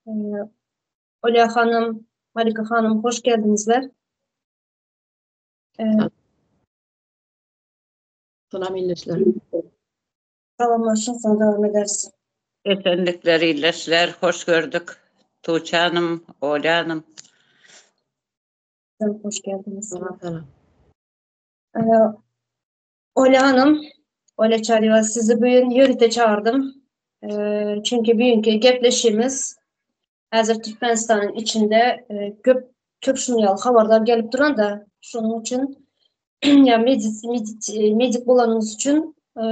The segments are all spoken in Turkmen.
Olýa hanym, Malika hanym hoş geldiňizler. Salam ildeşler. Salamlaşyň soň dowam ederis. Esenlikler ildeşler, hoş gördük. Tuğçe hanım, Olya hanım. Hoş geldiniz. Salam salam. Ee, Olya hanım, Olya Çaryeva sizi bugün ýörite çagyrdım. Ee, çünki bugünkü gepleşigimiz häzir Türkmenistanyň içinde e, köp köp şunuň ýaly habarlar gelip duran da, şonuň üçin ýa medik, medik, e, medik bolanyňyz üçin e,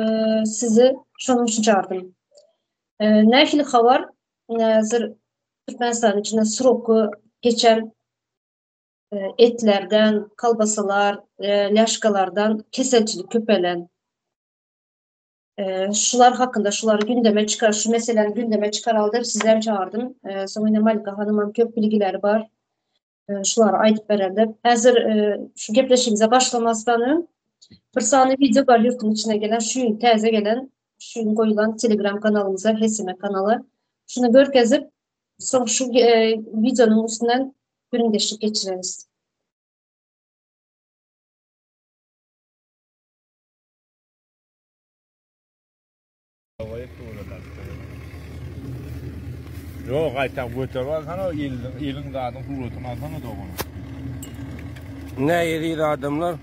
sizi şonuň üçin çagyrdym. E, nähili habar? Häzir Türkmenistanyň içinde sroky geçen e, etlerden, kolbasalar, e, lýaşkalardan keselçilik köpelen. E, şular hakynda, şulary gündeme çykar, şu meseläni gündeme çykaraly diýip sizem çagyrdym. Soň ine Malika hanymam köp bilgileri bar. Şulary aýdyp berer diýip. Häzir şu gepleşigimize başlamazdan öň bir sany wideo bar ýurtuň içine gelen, şu gün täze gelen, şu gün goýulan Telegram kanalymyza, HSM kanaly. Şuny görkezip, soň şu wideonyň üstünden gürrüňdeşlik geçireris. Ýok, gaýtam göterip alsana, iliň zadyň suratyny alsana dogan. Ne eziz adamlar?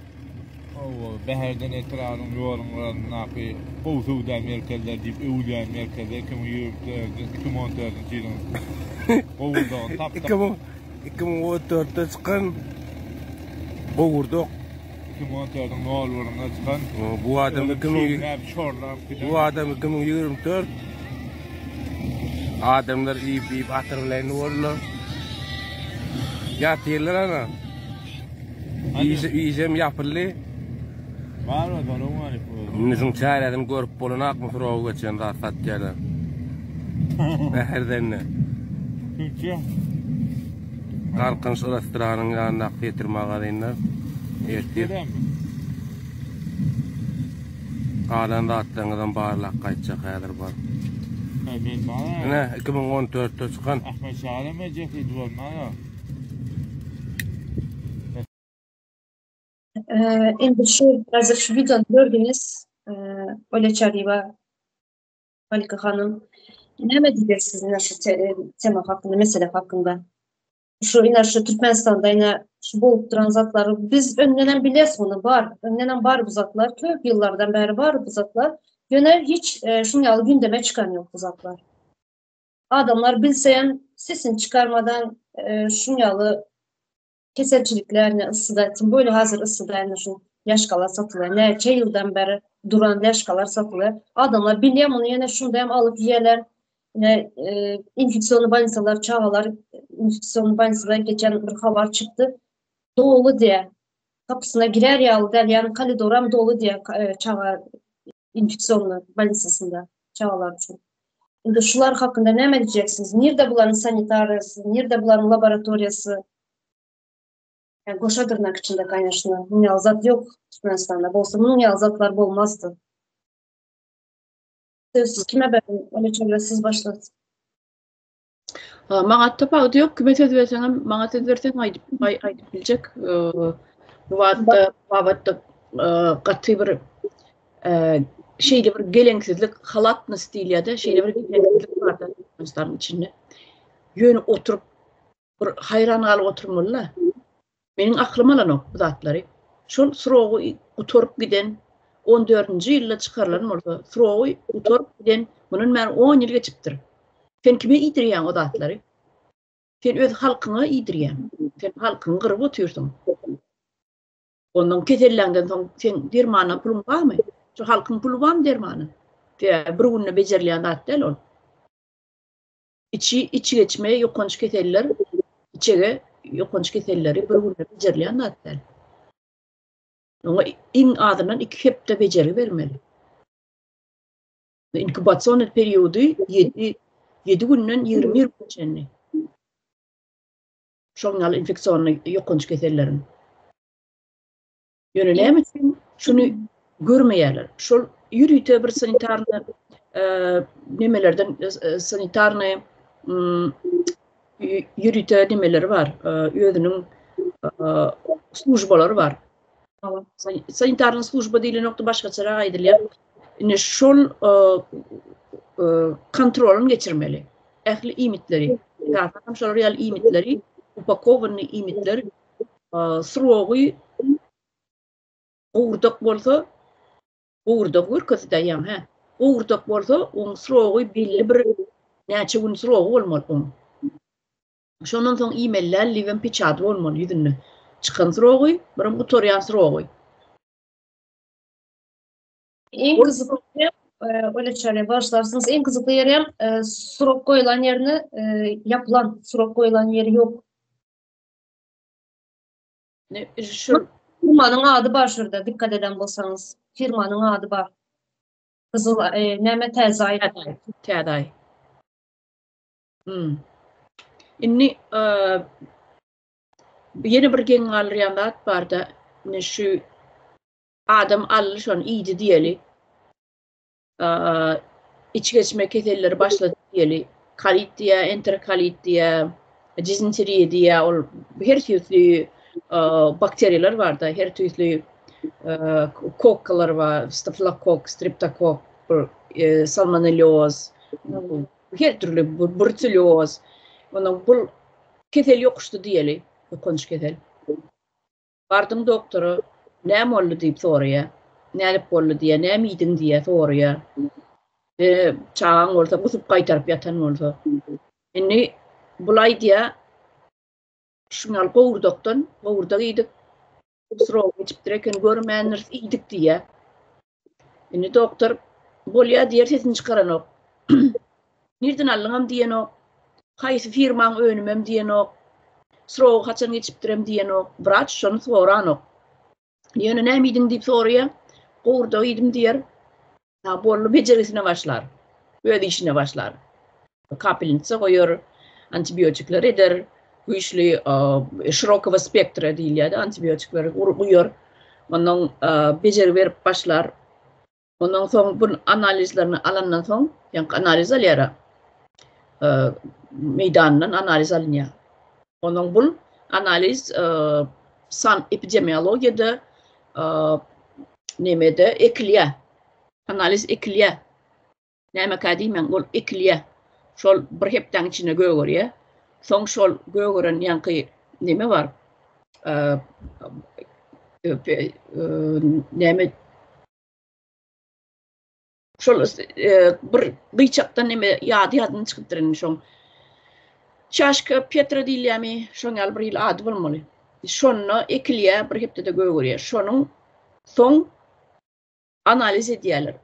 Hawa, Bäherden etrabynyň ýoluň gyrasyndaky gowy söwda merkezleri diýip öwülýän merkezde 2024 2014-nji ýylyň gowurdagyny tapdyk. 2014-de çykan gowurdak. 2014-iň nol birinde çykan. Bu adam 2000 Bu adam 2024 Adamlar iýip iýip atyr bilen boldular. Ýatyrlar ana. Iş işem ýapyldy. Bar o dolan var. Indi şuň çäresini görüp bolanakmy suragy geçen zat satýarlar. Bäherdende. Türkçe. Galkynyş restoranyň ýanyndaky Setir magazynda ertir galan zatlaryňyzam barlap gaýtjak häzir bar. Ine 2014-de çykan. Ahmet Şaram ejesi bolmaýar. Indi şu häzir şu wideony gördüňiz. Olya Çaryýewa Malika hanym, näme diýersiz ine şu tema hakynda, mesele hakynda? Şu ine şu Türkmenistanda ine şu bolup duran zatlary biz öňdenem bilýäs muny bar. Öňdenem bar bu zatlar, köp ýyllardan bäri bar bu zatlar. Ýöne hiç e, şuň ýaly gündeme çykan ýok bu zatlar. Adamlar bilse hem sesini çykarmadan e, şuň ýaly keselçilikler ne yssyda, tim bolýa hazir yssyda indi şu ýaşkalar satylýar. Näçe ýyldan bäri duran ýaşkalar satylýar. Adamlar bilýär muny ýene şunda hem alyp iýerler. Ine e, infeksiýonly bolnisalar, çagalar infeksiýonly bolnisada geçen bir habar çykdy. Doly diýe. Kapysyna girer ýaly däl, ýagny kolidoram doly diýe e, çaga infeksiýonly bolnisasynda çagalar üçin. Indi şular hakynda näme diýjeksiňiz? Nirde bularyň sanitariýasy, nirde bularyň laboratoriýasy? Yani goşa dyrnak içinde конечно. Munuň ýaly zat ýok Türkmenistanda. Bolsa munuň ýaly zatlar bolmazdy. Söz kime berin? Öyle çöle siz başlat. Maňa tapawudy ýok, kime söz berseňem, maňa söz berseň aýdyp aýdyp biljek. Bu babatda babatda gaty bir şeýle bir geleňsizlik, halatnost diýilýär-de, şeýle bir geleňsizlik bar-da Türkmenistanyň içinde. Ýöne oturyp bir haýran galyp oturmaly-da. Meniň aklym alanok bu zatlary. Şol srogy gutaryp giden on dördünji ýylda çykarylan bolsa, srogy gutaryp giden mundan bäri on ýyl geçipdir. Sen kime iýdirýäň o zatlary? Sen öz halkyňa iýdirýäň. Sen halkyňy gyryp otyrsyň. Ondan keselläňden soň seň dermana puluň barmy? Şu halkyň puly barmy dermana? Sebäbi bir günde bejerilýän zat däl ol. Içi, içigeçme ýokanç keseller, içege ýokanç keselleri bir günde bejerilýän zat däl. Oňa iň azyndan 2 hepde bejergi bermeli. Inkubasion periody 7 7 günden 21 güne çenli. Şonuň ýaly infeksionny ýokanç keselleriň. Ýöne näme üçin şuny görmeýärler? Şol ýörite bir sanitarny nemelerden sanitarny ýörite nemeleri bar, özüniň službalary bar. Sanitarnyý služba diýlenokda başgaçarak aýdylýar. Indi şol kontrolyny geçirmeli. Ähli iýmitleri, esasan şolar ýaly iýmitleri, upakowannyý iýmitler srogy gowurdak bolsa, gowurdak görkezdi ýaňy, hä. Gowurdak bolsa, oň srogy belli bir näçe gün srogy bolmaly oň. Şondan soň iýmeli däl diýibem peçady bolmaly ýüzünde. Çykan srogy, birem gutarýan srogy. Iň gyzykly ýeri, Olja Çaryýewa, bagyşlarsyňyz, iň gyzykly ýeri hem srok goýlan ýerine ýapylan srok goýlan ýeri ýok. Şu firmanyň ady bar şurada, dikkat eden bolsaňyz. Firmanyň ady bar. Gyzyl, näme Täze Aý. Täze Aý. Hmm. Indi ýene bir geň galdyrýan zat barda, indi şu adam aldy şony iýdi diýeli. Iç geçme keselleri başlady diýeli. Kolit diýä, enterokolit diýä, dizenteriýa diýä, ol her tüýsli bakteriýalar barda, her tüýsli kokkalar bar, stafilokokk, streptokokk, salmonellýoz, Her dürli bruselýoz, ondan bul kesel ýokuşdy diýeli, ýokanç kesel. Bardyň doktora, näme boldy diýip soraýar. Nädip boldy diýýär, näme iýdiň diýýär, soraýar. E, çagaň bolsa gusup gaýtaryp ýatan bolsa. Indi bul aýdýar, Şuňal gowurdakdan, gowurdak iýdik. Srok geçipdir eken, görmändiris, iýdik diýýär. Indi doktor bolýar diýer, sesini çykaranok. Nirden aldyňam diýenok. Haýsy firmaň önümem diýenok. Srogy haçan geçipdirem diýenok. Wraç şony soranok. Ýöne näme iýdiň diýip soraýar. Gowurdak iýdim diýer. Ha, boldy, bejergisine başlar. Öz işine başlar. Kapelnitsa goýar, antibiotikler eder, güýçli şirokogo spektra diýilýär-de, antibiotikleri guýar. Ondan bejergi berip başlar. Ondan soň bu analizlerini alandan soň, ýaňky analiz alýar. Meýdanyndan analiz alynýar. Ondan bul analiz san epidemiologiýada nemede ekilýär. Analiz ekilýär. Nämekä diýmäň, ol ekilýär. Şol bir hepdäň içinde gögerýär. Soň şol gögeren ýaňky neme bar? Näme Şol bir gyýçakdan neme ýady ýadyndan çykypdyr indi şoň. Çaşka Petra diýilýärmi? Şoň ýaly bir hili ady bolmaly. Şonda ekilýär, bir hepdede gögerýär. Şonuň soň analiz edýärler.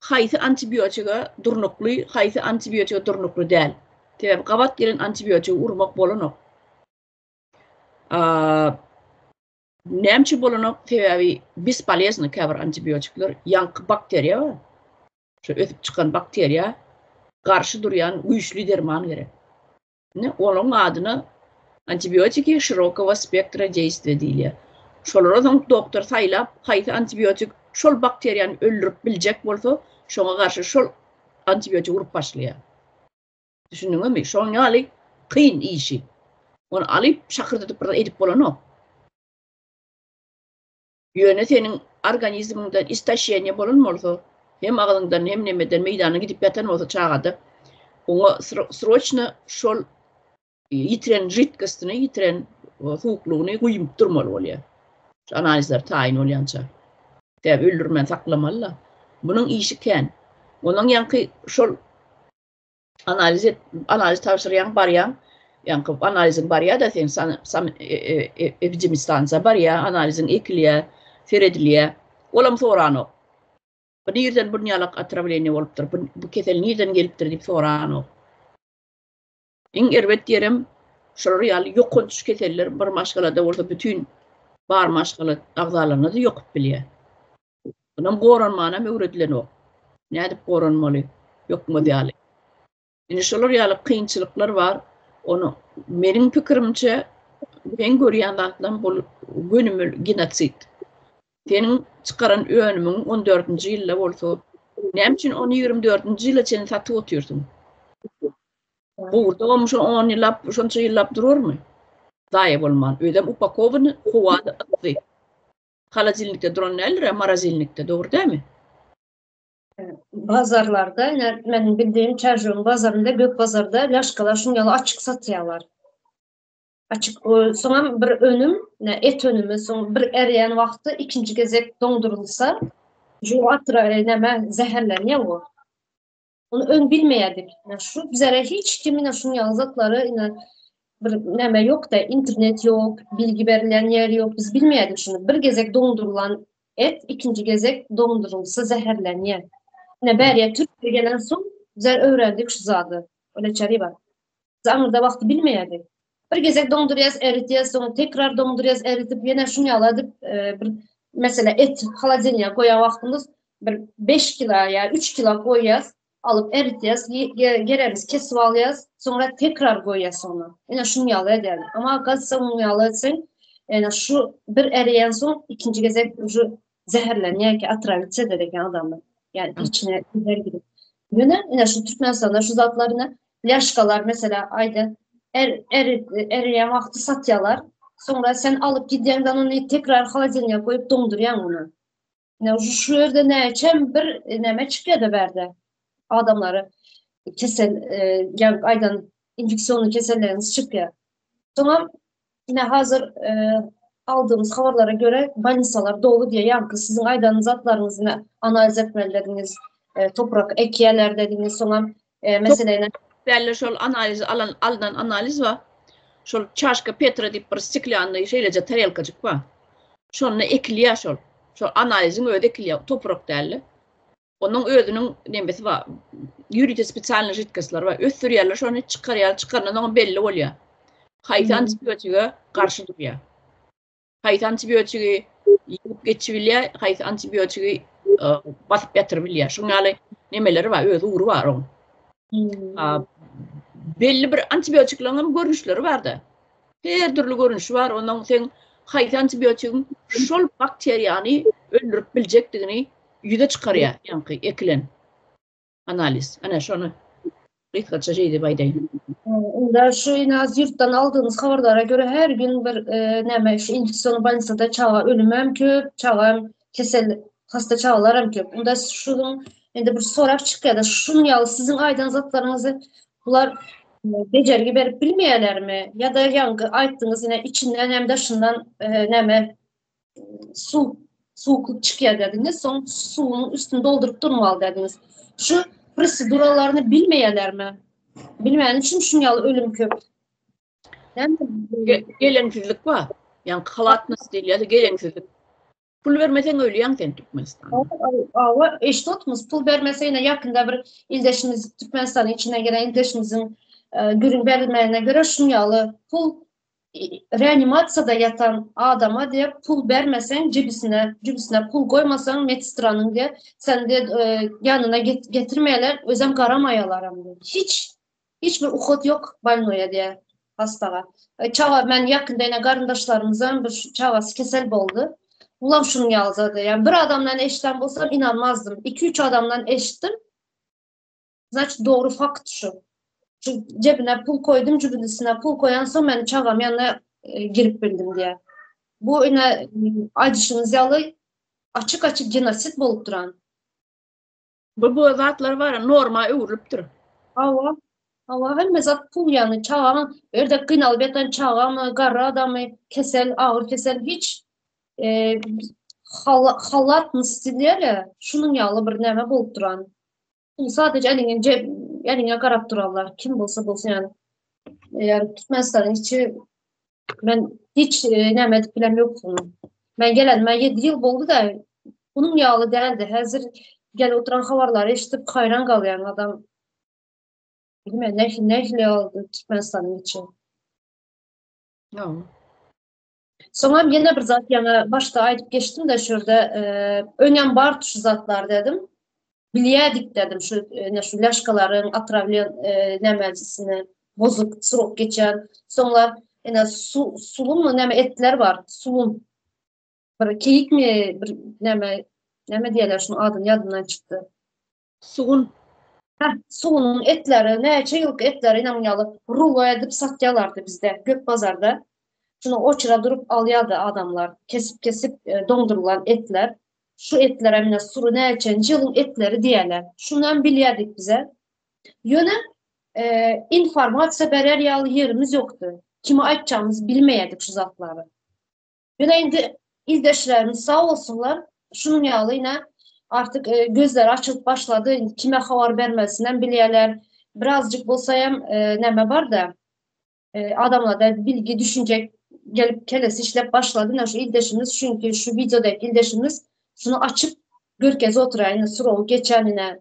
Haýsy antibiotige durnukly, haýsy antibiotige durnukly däl. Sebäbi gabat gelen antibiotigi urmak bolanok. Näme üçin bolanok? Sebäbi bespolezny käbir antibiotikler, ýaňky bakteriýa bar. Şu ösüp çykan bakteriýa garşy durýan güýçli derman gerek. Ine, olaryň adyna antibiotiki şirokogo spektra deýstwiýa diýilýär. Şolara soň doktor saýlap, haýsy antibiotik şol bakteriýany öldürip biljek bolsa, şoňa garşy şol antibiotigi urup başlaýar. Düşündiňizmi? Şoň ýaly kyn işi. Ony alyp şakyrdadyp bir edip bolanok. Ýöne seniň organizmiňde istoşeniýe bolan bolsa, hem agzyňdan hem nemeden meýdana gidip ýatan bolsa çagada, oňa sroçno şol ýitiren židkostyny, ýitiren suwuklygyny guýup durmaly bolýar. Şu analizler taýyn bolýança. Sebäbi öldürmän saklamaly-da. Munuň işi kän. Onuň ýaňky şol analiz et, analiz tabşyrýaň, barýaň, ýaňky analiziň barýar-da sen san, san e, e, e, epidemistansiýa barýar, analiziň ekilýär, seredilýär. Olam soranok. Bu nirden bu ýalak otrawleniýe bolupdyr, bu, bu kesel nirden gelipdir diýip soranok. Iň erbet ýerem şolar ýaly ýokanç keseller bir maşgalada bolsa bütin bar maşgala agzalaryna-da ýokup bilýär. Onam goranmanam öwredilenok. Nädip goranmaly ýokmaz ýaly. Indi şolar ýaly kynçylyklar bar. Ony meniň pikirimçe men görýän zatlarym bul gönümel genosid. Seniň çykaran önümiň 14-nji ýylda bolsa, näme üçin ony 24-nji ýyla çenli satyp otyrsyň? Gowurdagam şo on ýyllap, şonça ýyllap durarmy? Zaýa bolman. Özem upakowany howada yssy. Holodilnikde duran däldir-ä, morozilnikde, dogry dälmi? Bazarlarda, ine, meniň bildiğim Çärjewiň bazarynda, Gök bazarda lýaşkalar şuň ýaly açyk satýarlar. Açyk, soňam bir önüm, ine, et önümi, soň bir erýän wagty ikinji gezek doňdurylsa, ju atyra, näme, zäherlenýär o. Ony öň bilmeýärdik. Ine şu bizlere hiç kim ine şuň ýaly zatlary ine bir näme ýok-da, internet ýok, bilgi berilýän ýer ýok. Biz bilmeýärdik şuny. Bir gezek doňdurylan et ikinji gezek doňdurylsa zäherlenýär. Ine bäriýe Türkiýe gelen soň bizler öwrendik şu zady. Öyle çary bar. Biz aňyrda wagty bilmeýärdik. Bir gezek doňdurýas, eritýäs, soň tekrar doňdurýas, eritip ýene şuň ýaly edip e, bir mesela et holodilniýe goýan wagtymyz bir 5 kilo ýa 3 kilo goýýas, alyp eritýäs, geremiz kesip alýas, soňra tekrar goýýas ony. Ine şuň ýaly edýän. Amma gazsa onuň ýaly etseň, ine şu bir ereýän soň ikinji gezek uje zäherlenýär ki, otravitse eder eken adamy. Ýani içine zäher gidip. Ýöne ine şu Türkmenistanda şu zatlar ine Lýaşkalar mesela aýda er er ereýän wagty satýarlar. Soňra sen alyp gidýäňden ony tekrar holodilniýe goýup doňdurýaň ony. Ine şu şu ýerde näçem bir näme çykýar-da bärde. Adamlary kesel e, ýa aýdan infeksionly keselleriniz çykýar. Soňam ine hazir e, aldığymyz habarlara göre bolnisalar doly diýýär. Ýaňky siziň aýdan zatlaryňyzy ine analiz etmeli dediňiz, e, toprak ekýärler dediňiz. Soňam e, meselene Dälle şol analiz alan alnan analiz bar. Şol çaşka Petra diýip bir steklýannyý şeýleje tarelkajyk bar. Şonda ekilýär şol. Şol analiziň özi ekilýär, toprak dälle. Onuň özüniň nemesi bar. Ýörite spesialnyý židkostlar bar. Ösdürýärler şony, çykarýarlar, çykarandan soň belli bolýar. Haýsy antibiotige garşy durýar. Haýsy antibiotigi ýygyp geçibilýär, haýsy antibiotigi e, basyp ýatyrybilýär. Şuň ýaly nemeleri bar, öz ugry bar oň. Hmm. Belli bir antibiotikleriň hem görnüşleri bar-da. Her dürli görnüşi bar. Onuň sen haýsy antibiotigiň şol bakteriýany öldürip biljekdigini ýüze çykarýar, ýaňky ekilen analiz. Ana şony gysgaça şeý diýip aýdaýyn. Onda şu ine az ýurtdan aldygymyz habarlara göre her gün bir e, näme şu infeksion bolnisada çaga ölümi hem köp, çaga hem kesel hasta çagalar hem köp. Onda şunuň indi bir sorag çykýar-da, şunuň ýaly siziň aýdan zatlaryňyzy bular e, bejergi berip bilmeýärlermi? Ýa-da ýaňky aýtdyňyz ine içinden hem daşyndan e, näme suw suwuklyk çykýar dediňiz, soň suwuň üstüni dolduryp durmaly dediňiz. Şu proseduralaryny bilmeýärlermi? Bilmeýän üçin şuň ýaly ölüm köp. Geleňsizlik bar. Ýaňky halatnost diýilýär, geleňsizlik. Pul bermeseň ölýäň sen Türkmenistanda. Awa, eşitotmyz, pul bermese ýene ýakynda bir ildeşimiz Türkmenistanyň içine gelen ildeşimiziň e, gürrüň berilmegine görä şuň ýaly pul reanimasiýada ýatan adama diýip pul bermeseň jübüsine jübüsine pul goýmasaň medsestranyň diýip sen diýip e, ýanyna getirmeýärler özem garamaýarlaram diýip hiç hiç bir uhod ýok bolnoýa diýip hastaga e, çaga men ýakynda ýene garyndaşlarymyzam bir çagasy kesel boldy bulam şunuň ýaly zady ýa bir adamdan eşiden bolsam inanmazdym 2-3 adamdan eşitdim Значит, dogry fakt şu. Şu cebine pul koydum, jübünisine pul koyan soň men çagam ýanyna e, girip bildim diýär. Bu ine aýdyşyňyz ýaly açyk-açyk genosid bolup duran. Bu bu zatlar bar, norma öwrülipdir. Hawa. Hawa, hemme zat pul ýany çagaň erde gynalyp ýatan çagamy, garry adamy, kesel, agyr kesel hiç e, halat diýýär, şunuň ýaly bir näme bolup duran. Sadece eliňe cep, eliňe garap durarlar. Kim bolsa bolsun yani. Yani Türkmenistan'ın içi men hiç e, näme edip bilem yok bunu. Men gelenime 7 yıl boldy da bunun ýaly däldi. Häzir gel oturan habarlary eşidip haýran galýan adam. Bilmem ne nähili oldu Türkmenistan'ın içi. No. Soňam ýene bir zat ýaňy başda aýdyp geçdim de şurada e, öňem bar şu zatlar dedim. Bilýärdik dedim şu e, ne şu laşkalaryň otravlen e, nämesini bozuk srok geçen. Soňlar ene su, sulun mu näme etler bar. Sulun. Bir keyik mi bir näme näme diýerler şunuň adyny ýadymdan çykdy. Sugun. Heh, sugunyň etleri, näçe ýylky etleri ynanyň ýaly rulo edip satýarlardy bizde, gök bazarda. Şuny oçura durup alýardy adamlar. Kesip-kesip doňdurylan etler. Şu etlerem ine sury näçenji ýylyň etleri diýýärler. Şunam bilýärdik bize. Ýöne informasiýa berer ýaly ýerimiz ýokdy. Kime aýtjagymyzy bilmeýärdik şu zatlary. Ýöne indi ildeşlerimiz sag bolsunlar, şunuň ýaly ine artyk gözleri açylyp başlady, indi kime habar bermelisinem bilýärler. Birazjyk bolsa hem näme bar-da, adamlarda bilgi, düşünje gelip kellesi işläp başlady. Ine şu ildeşimiz, çünki şu wideodaky ildeşimiz şuny açyp görkezip oturýar. Ine srogy geçen ine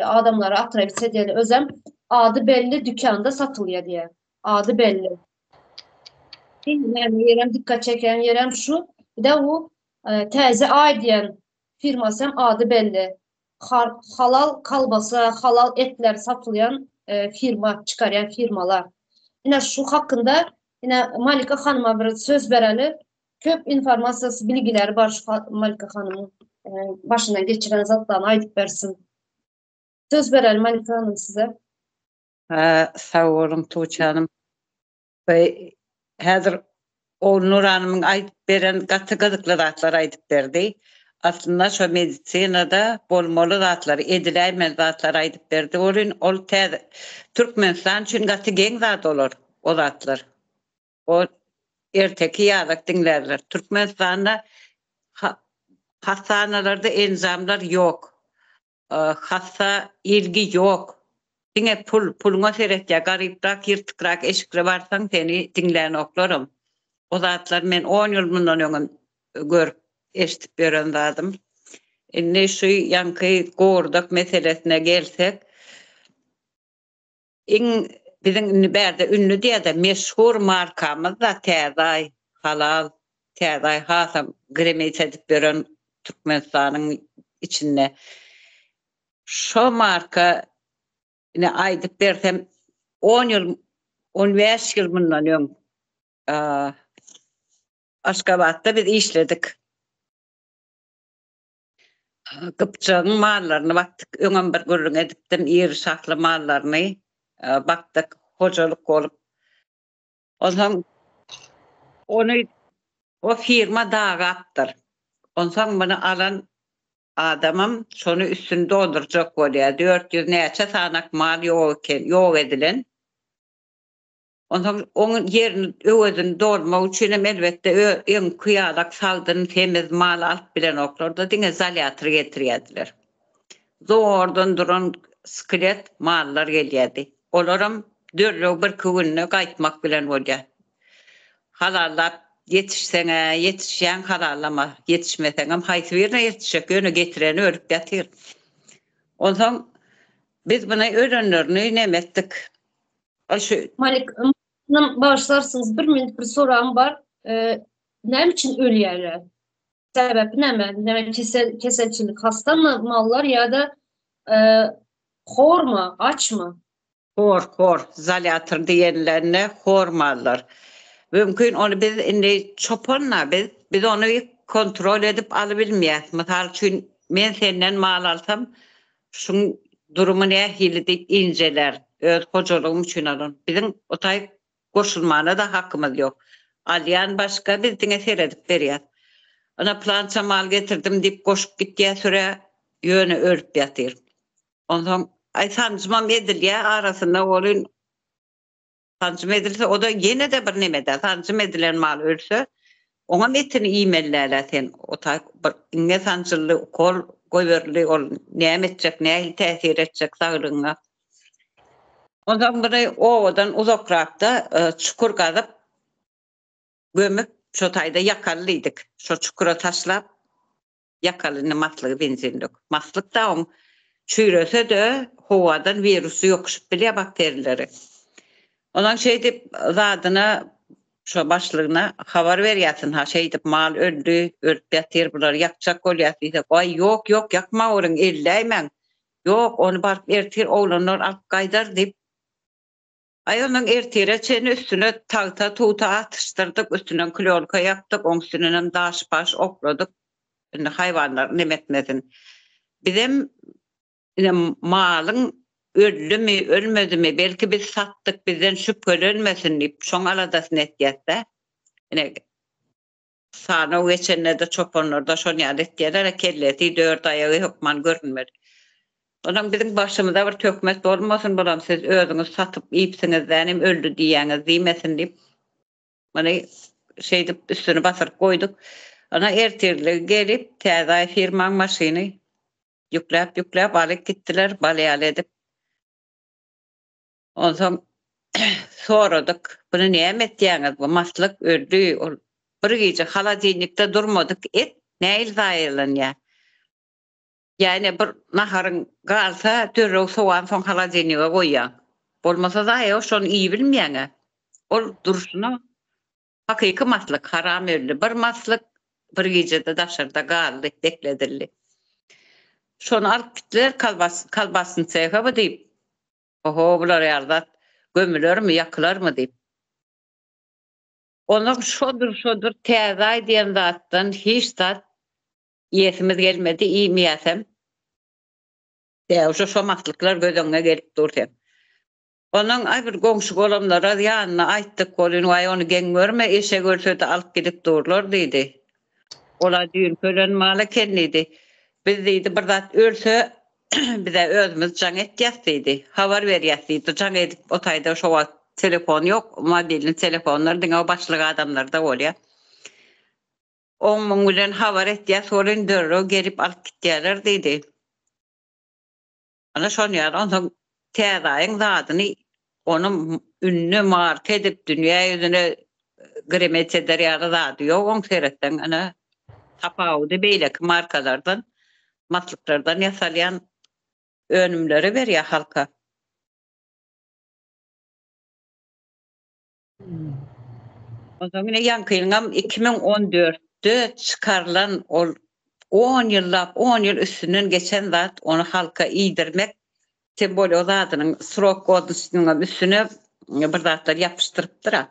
adamlara atrawit edýär. Özem ady belli dükanda satylýar diýýär. Ady belli. Näme ýerem dikkat çeken ýerem şu. Bir de bu Täze Aý diýen firmasy hem ady belli. Halal kolbasa, halal etler satylýan firma, çykarýan firmalar. Ine şu hakynda ine Malika hanyma bir söz bereli. Köp informasiýasy, bilgileri bar şu Malika hanymyň başyndan geçiren zatlaryny aýdyp bersin. Söz bereli Malika hanym size. Sag boluň Tuğçe hanym. Häzir Ogulnur hanymyň aýdyp beren gaty gyzykly zatlar aýdyp berdi. Aslynda şo medisinada bolmaly zatlary, ediläýmeli zatlary aýdyp berdi welin ol täze Türkmenistan üçin gaty geň zat olar, o zatlar. O erteki ýalak diňlärler. Türkmenistanda hassanalarda enjamlar ýok. Hassa ilgi ýok. Diňe pul, puluňa seretýär. Garyprak, ýyrtykrak eşikli barsaň seni diňlänoklaram. O zatlar men on ýyl mundan öňem görüp, eşidip ýören zadym. Indi şu ýaňky gowurdak meselesine gelsek, Iň biziň indi bärde ünlü diýýärde meşhur markamyz-da Täze Aý, halal Täze Aý hasam gremit edip ýören Türkmenistanyň içinde. Şo marka ine aýdyp bersem on ýyl, on bäş ýyl mundan öň Aşgabatda biz işledik. Gypjagyň mallaryny bakdyk. Öňem bir gürrüň edipdim, iri şahly mallaryny bakdyk, hojalyk bolup. Onsoň ony o firma dagapdyr. Onsoň muny alan adamam şony üstüni doldurjak bolýar. 400 näçe sanak mal ýok eken, ýok edilen. Onsoň oň ýerini, öwezini dolmak üçinem elbetde öňki ýalak sagdyn, semiz mal alyp bilenoklar-da, diňe zolýator getirýärdiler. Zordan duran skelet mallar gelýärdi. Olaram derrew birki günde gaýtmak bilen bolýar. Halallap ýetişseň-ä ýetişýäň, halallama ýetişmeseňem haýsy birine ýetişjek, ýöne getireni ölüp ýatyr. Onsoň biz muny ölenlerini neme etdik. Ay şu Malik hanym bagyşlarsyňyz bir minut bir soragym bar. Näme üçin ölýärler? Sebäbi näme? Näme kesel keselçilik hastamy mallar ýa-da hormy, açmy? Hor, hor, zolýator diýenlerine hor mallar. Mümkin ony biz indi çopan-da biz, biz ony kontrol edip alybilmeýäs. Mysal üçin men senden mal alsam, Şuň durumy nähili diýip injeler. Öz hojalygym üçin alan. Biziň o taýyp goşulmana-da hakymyz ýok. Alýan başga, biz diňe seredip berýäs. Ynha pylança mal getirdim diýip goşup gitýär sürä, ýöne ölüp ýatyr. Onsoň, aý sanjymam edilýär arasynda welin Sanjym edilse, o-da ýene-de bir neme-dä, sanjym edilen mal ölse, oňam etini iýmeli däl-ä sen. O taý bir iňňe sanjyldy, ukol goýberildi, ol näme etjek, nähili täsir etjek saglygyňa. Onsoň bir obadan uzakrakda çukur gazyp, gömüp, şo taýda ýakaly diýdik. Şo çukura taşlap, Ýakaly indi maslygy benzin dök. Maslyk da oň çüýrese-de howadan wirusy ýokuşyp bilýär bakterileri. Ondan şeýdip zadyna şo başlygyna habar berýärsin ha şeýdip mal öldi, ölüp ýatyr bulary ýakjak bolýas diýsek, waý ýok ýok ýakmaweriň elläýmäň. Ýok ony baryp ertir oglanlar alyp gaýdar diýip Aý ondan ertire çenli üstüne tagta tugta atyşdyrdyk, üstünden klýonka ýapdyk, oň üstündenem daş-paş okladyk. Indi haýwanlar neme etmesin. Bizem ine malyň. Öldümi, ölmedimi, belki biz satdyk, bizden şübhelenmesin diýip, şoň aladasyny etýäs-dä. Ine, sanaw geçende-de çopanlar-da şon ýaly etýärler-ä, kellesi, dört aýagy hökman görünmeli. Onam biziň başymyza bir töhmet bolmasyn, bulam siz özüňiz satyp iýipsiňiz-dä, inim öldi diýýäňiz diýmesin diýip, muny şeýdip üstüni basyryp goýduk. Ana ertirligi gelip, Täze aý firmaň maşyny Ýükläp-ýükläp alyp gitdiler, bal ýaly edip. Onsoň soradyk, Buny näme etýäňiz, bu maslyk öldi, ol bir gije holodilnikde durmadyk et nähili zaýalanýar? Ýa ine bir naharyň galsa, derrew sowansoň holodilnige goýýaň. Bolmasa zaýa, şony iýibilmeýäň-ä. Ol durşuna Hakyky maslyk haram öldi. Bir maslyk bir gijede daşarda galdy, bekledildi. Şony alyp gitdiler kolbas, kolbasny seha bu diýip. Oho, bular ýaly zat gömülermi, ýakylarmy diýip. Onuň şodur, şodur täze aý diýen zatdan hiç zat iýesimiz gelmedi, iýmeýäsem. Däwşe şo maslyklar göz öňüňe gelip dur seň. Onuň aý bir goňşy-golamlara ýanyna aýtdyk welin, waý ony geň görme, eşek ölse-de alyp gidip durlar diýdi. Ol-a düýnki ölen mal eken diýdi. Biz diýdi, bir zat ölse, biz-ä özümiz jaň etýäs diýdi. Habar berýäs diýdi. Jaň edip o taýda şo wagt telefon ýok, mobilni telefonlar diňe o başlyk adamlarda bolýar. Oň-muň bilen habar etýäs welin, derrew gelip alyp gitýärler diýdi. Ana şon ýaly onsoň Täze aýyň zadyny ony ünlü marka edip dünýä ýüzüne gremet eder ýaly zady ýok oň seretseň ana tapawudy beýleki markalardan maslyklardan ýasalýan önümleri berýär halka. Onsoň ine ýaňkynyňam 2014-de çykarylan ol on ýyllap, on ýyl üstünden geçen zat, ony halka iýdirmek, tem bolýa o zadynyň srok godnostynyňam üstüne bir zatlar ýapyşdyrypdyr-a.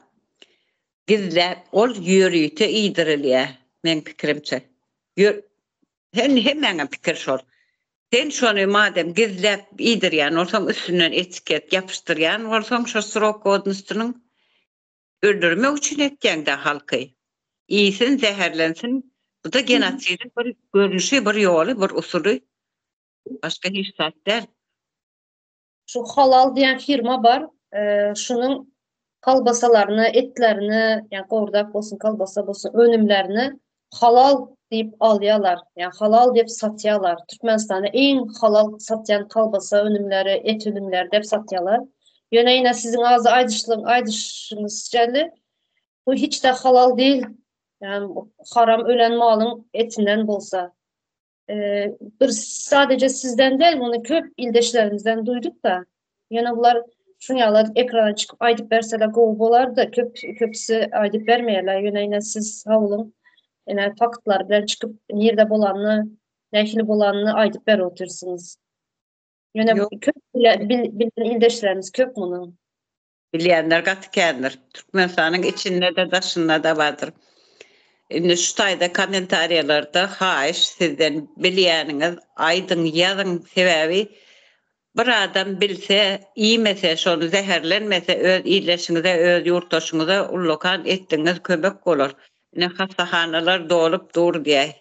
Gizläp, ol ýörite iýdirilýär, meň pikirimçe. Ýör, hemmäňem pikiri şol. Sen şony madem gizläp iýdirýän bolsaň, üstünden etiket ýapyşdyrýan bolsaň şo srok godnostynyň, öldürmek üçin etýäň-dä halky. Iýsin, zäherlensin, bu-da genosidiň bir görnüşi, bir ýoly, bir usuly. Başga hiç zat däl. Şu Halal diýen firma bar. Şunuň kolbasalaryny, etlerini, ýa gowurdak bolsun, kolbasa bolsun, önümlerini halal diýip alýarlar. Ýa halal diýip satýarlar. Türkmenistanda iň halal satýan kolbasa önümleri, et önümleri diýip satýarlar. Ýöne ýene siziň azy aýdyşlyň, aýdyşyňyz şeýle. Bu hiç-de halal däl. Ýa haram ölen malyň etinden bolsa. Bir sadece sizden däl, muny köp ildeşlerimizden duýduk-da. Ýöne bular şuny ýaly ekrana çykyp aýdyp berseler gowy bolardy. Köp köpüsi aýdyp bermeýärler. Ýöne ine siz sag boluň. Ine faktlar bilen çykyp nirde bolanyny, nähili bolanyny aýdyp berip otyrsyňyz. Ýöne köp bilen ildeşlerimiz köp munuň. Bilýänler gaty kändir. Türkmenistanyň içinde-de daşynda-da bardyr. Indi şu taýda kommentariýalarda haýyş sizden bilýäniňiz aýdyň ýazyň sebäbi bir adam bilse iýmese şony zäherlenmese öz ildeşiňize öz ýurtdaşyňyza ullakan etdigiňiz kömek bolar. Ine hassahanalar dolup dur diýäý.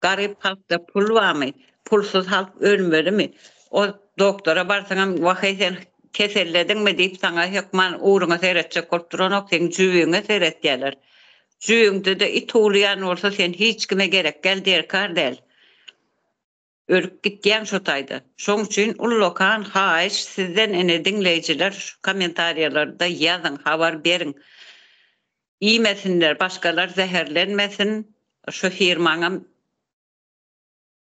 Garyp halkda pul barmy? Pulsuz halk ölmelimi? O doktora barsaňam waheý sen kesellediňmi diýip saňa hökman ugruňa seretjek bolup duranok seň jübüňe seretýärler. Jübüňde-de it uwlaýan bolsa sen hiç kime gerek däl derkar däl. Ölüp gitýäň şo taýda. Şoň üçin ullakan haýyş sizden ine diňleýjiler şu kommentariýalarda ýazyň habar beriň. Iýmesinler başgalar zäherlenmesin şu firmaňam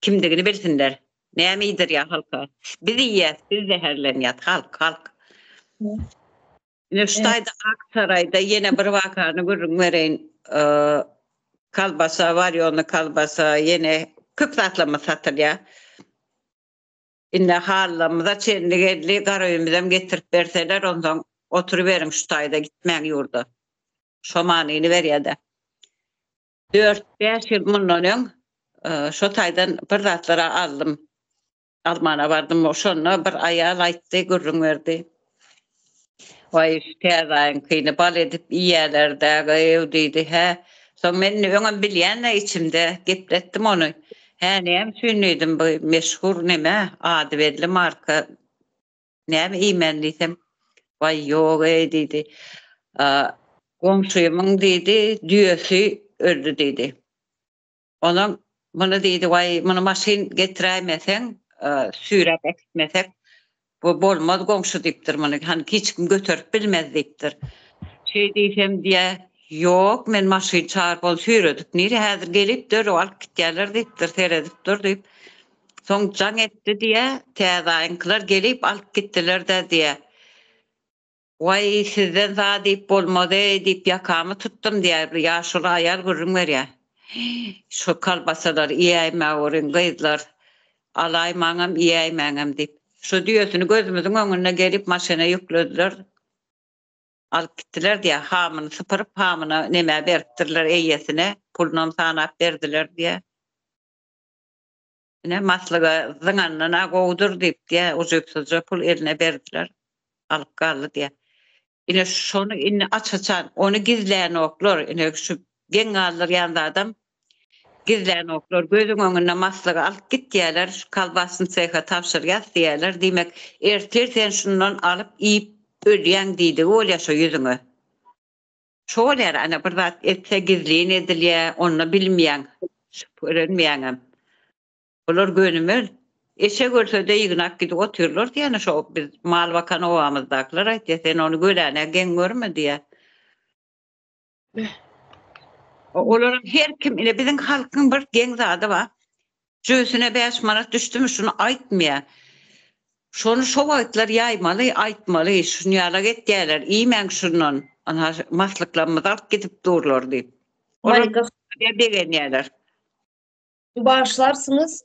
kimdigini bilsinler. Näme iýdirýär halka. Biz iýýäs biz zäherlenýäs halk halk. Ine şu taýda Ak saraýda ýene bir wakany gürrüň bereýin. Kolbasa, warýony kolbasa, ýene köp zatlarymyz satylýar. Indi halylarymyza çenli geldi, garaöýümizem getirip berseler, onsoň oturyberiň şu taýda, gitmäň ýurda. Şo manyny berýär-de. Dört-bäş ýyl mundan öň şo taýdan bir zatlar-a aldym. Almana bardym. Şonda bir aýal aýtdy, gürrüň berdi. Waý, şu täze aýyňkyny bal edip iýýärler-dä, gyýw diýdi. Hä, soň men indi öňem bilýän-dä içimde, gepletdim ony. Hä, näme üçin diýdim, bu meşhur neme, ady belli marka, näme iýmän diýsem, waý, ýog-eý diýdi. Goňşymyň diýdi, düýesi öldi diýdi. Onuň muny diýdi, waý, muny maşyn getiräýmeseň, süýräp äkitmesek, bu bolmaz goňşy diýipdir muny, hany hiç kim göterip bilmez diýipdir. Şeý diýsem diýýä, ýok, men maşyn çagyryp ony süýredip nirä häzir gelip derrew alyp gitýärler diýipdir, seredip dur diýip. Soň jaň etdi diýýä, täze aýyňkylar gelip alyp gitdiler-dä diýýä. Waý, sizden zat diýip bolmaz-eý, diýip, ýakamy tutdum, diýýär. Bir ýaşuly aýal gürrüň berýär. Şu kolbasalary iýäýmäweriň, gyzlar. Alaýmaňam, iýäýmäňem, diýip. Şu düýesini gözümiziň öňünde gelip maşyna ýüklediler. Alyp gitdiler, diýýär. Hamyny sypyryp, hamyna nemä beripdirler eýesine. Pulunam sanap berdiler, diýýär. Ine, maslyga zyňandan-a gowudyr diýip, diýýär, ujypsyzja pul eline berdiler. Alyp galdy diýýär. Ine, şony indi aç-açan, ony gizlänoklar. Ine, şu geň galdyrýan zadam, gizlänoklar. Gözüň öňünde maslygy alyp gitýärler, şu kolbasny sehe tabşyrýas diýýärler. Diýmek, ertir sen şundan alyp iýip ölýäň diýdigi bolýar şo ýüzüňe. Şo bolýar, ana bir zat etse gizlin edilýär, onda bilmeýäň, şübhelenmeýäňem. Bular gönümel. Eşek ölse-de ýygnap gidip otyrlar diýýän, şo biz mal bakan obamyzdakylar aýtýar, sen ony göläne geň görme diýýär. Olaryň her kim, ine biziň halkyň bir geň zady bar. Jübüsine 5 manat düşdümi şuny aýtmaýar. Şony şo wagtlar ýaýmaly, aýtmaly, şuny ýalak etýärler, iýmäň şundan, ynha maslyklarymyzy alyp gidip durlar diýip. Olar begenýärler. Bagyşlarsyňyz,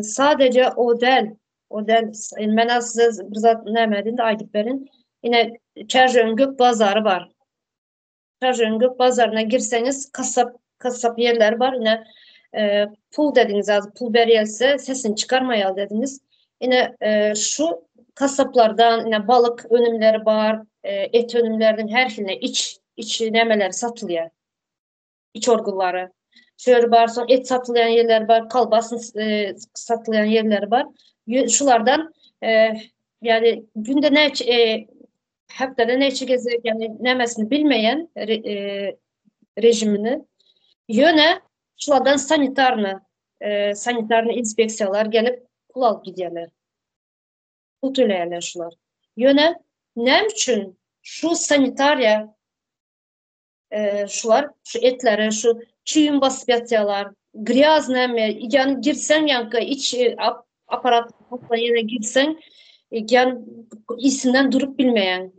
sadece o däl, o däl. Men size bir zat näme edin-de aýdyp berin. Ine, Çärjewiň gök bazary bar. Çärjewiň gök bazaryna girseňiz, kasap, kasap ýerleri bar. Ine, e, pul dediňiz, az pul berýärse, sesini çykarmaýar dediňiz. Ine, e, şu kasaplardan ine balyk önümleri bar, e, et önümleriniň her hiline iç, iç nämeleri satylýar. Iç organlary. Şöyle bar, soň et satylýan ýerler bar, kolbas e, satylýan ýerleri bar. Şulardan e, yani günde näçe e, hepdede näçe gezek yani nämesini bilmeýän re, e, rejimini. Ýöne şulardan sanitarny e, sanitarny inspeksiýalar gelip pul alyp gidýärler. Pul töleýärler şular. Ýöne näme üçin şu sanitariýa şular şu etleri şu çüýüm basyp ýatýarlar. Grýaz näme? Ýani girseň ýaňky iç aparat ýere girseň, ýani isinden durup bilmeýäň.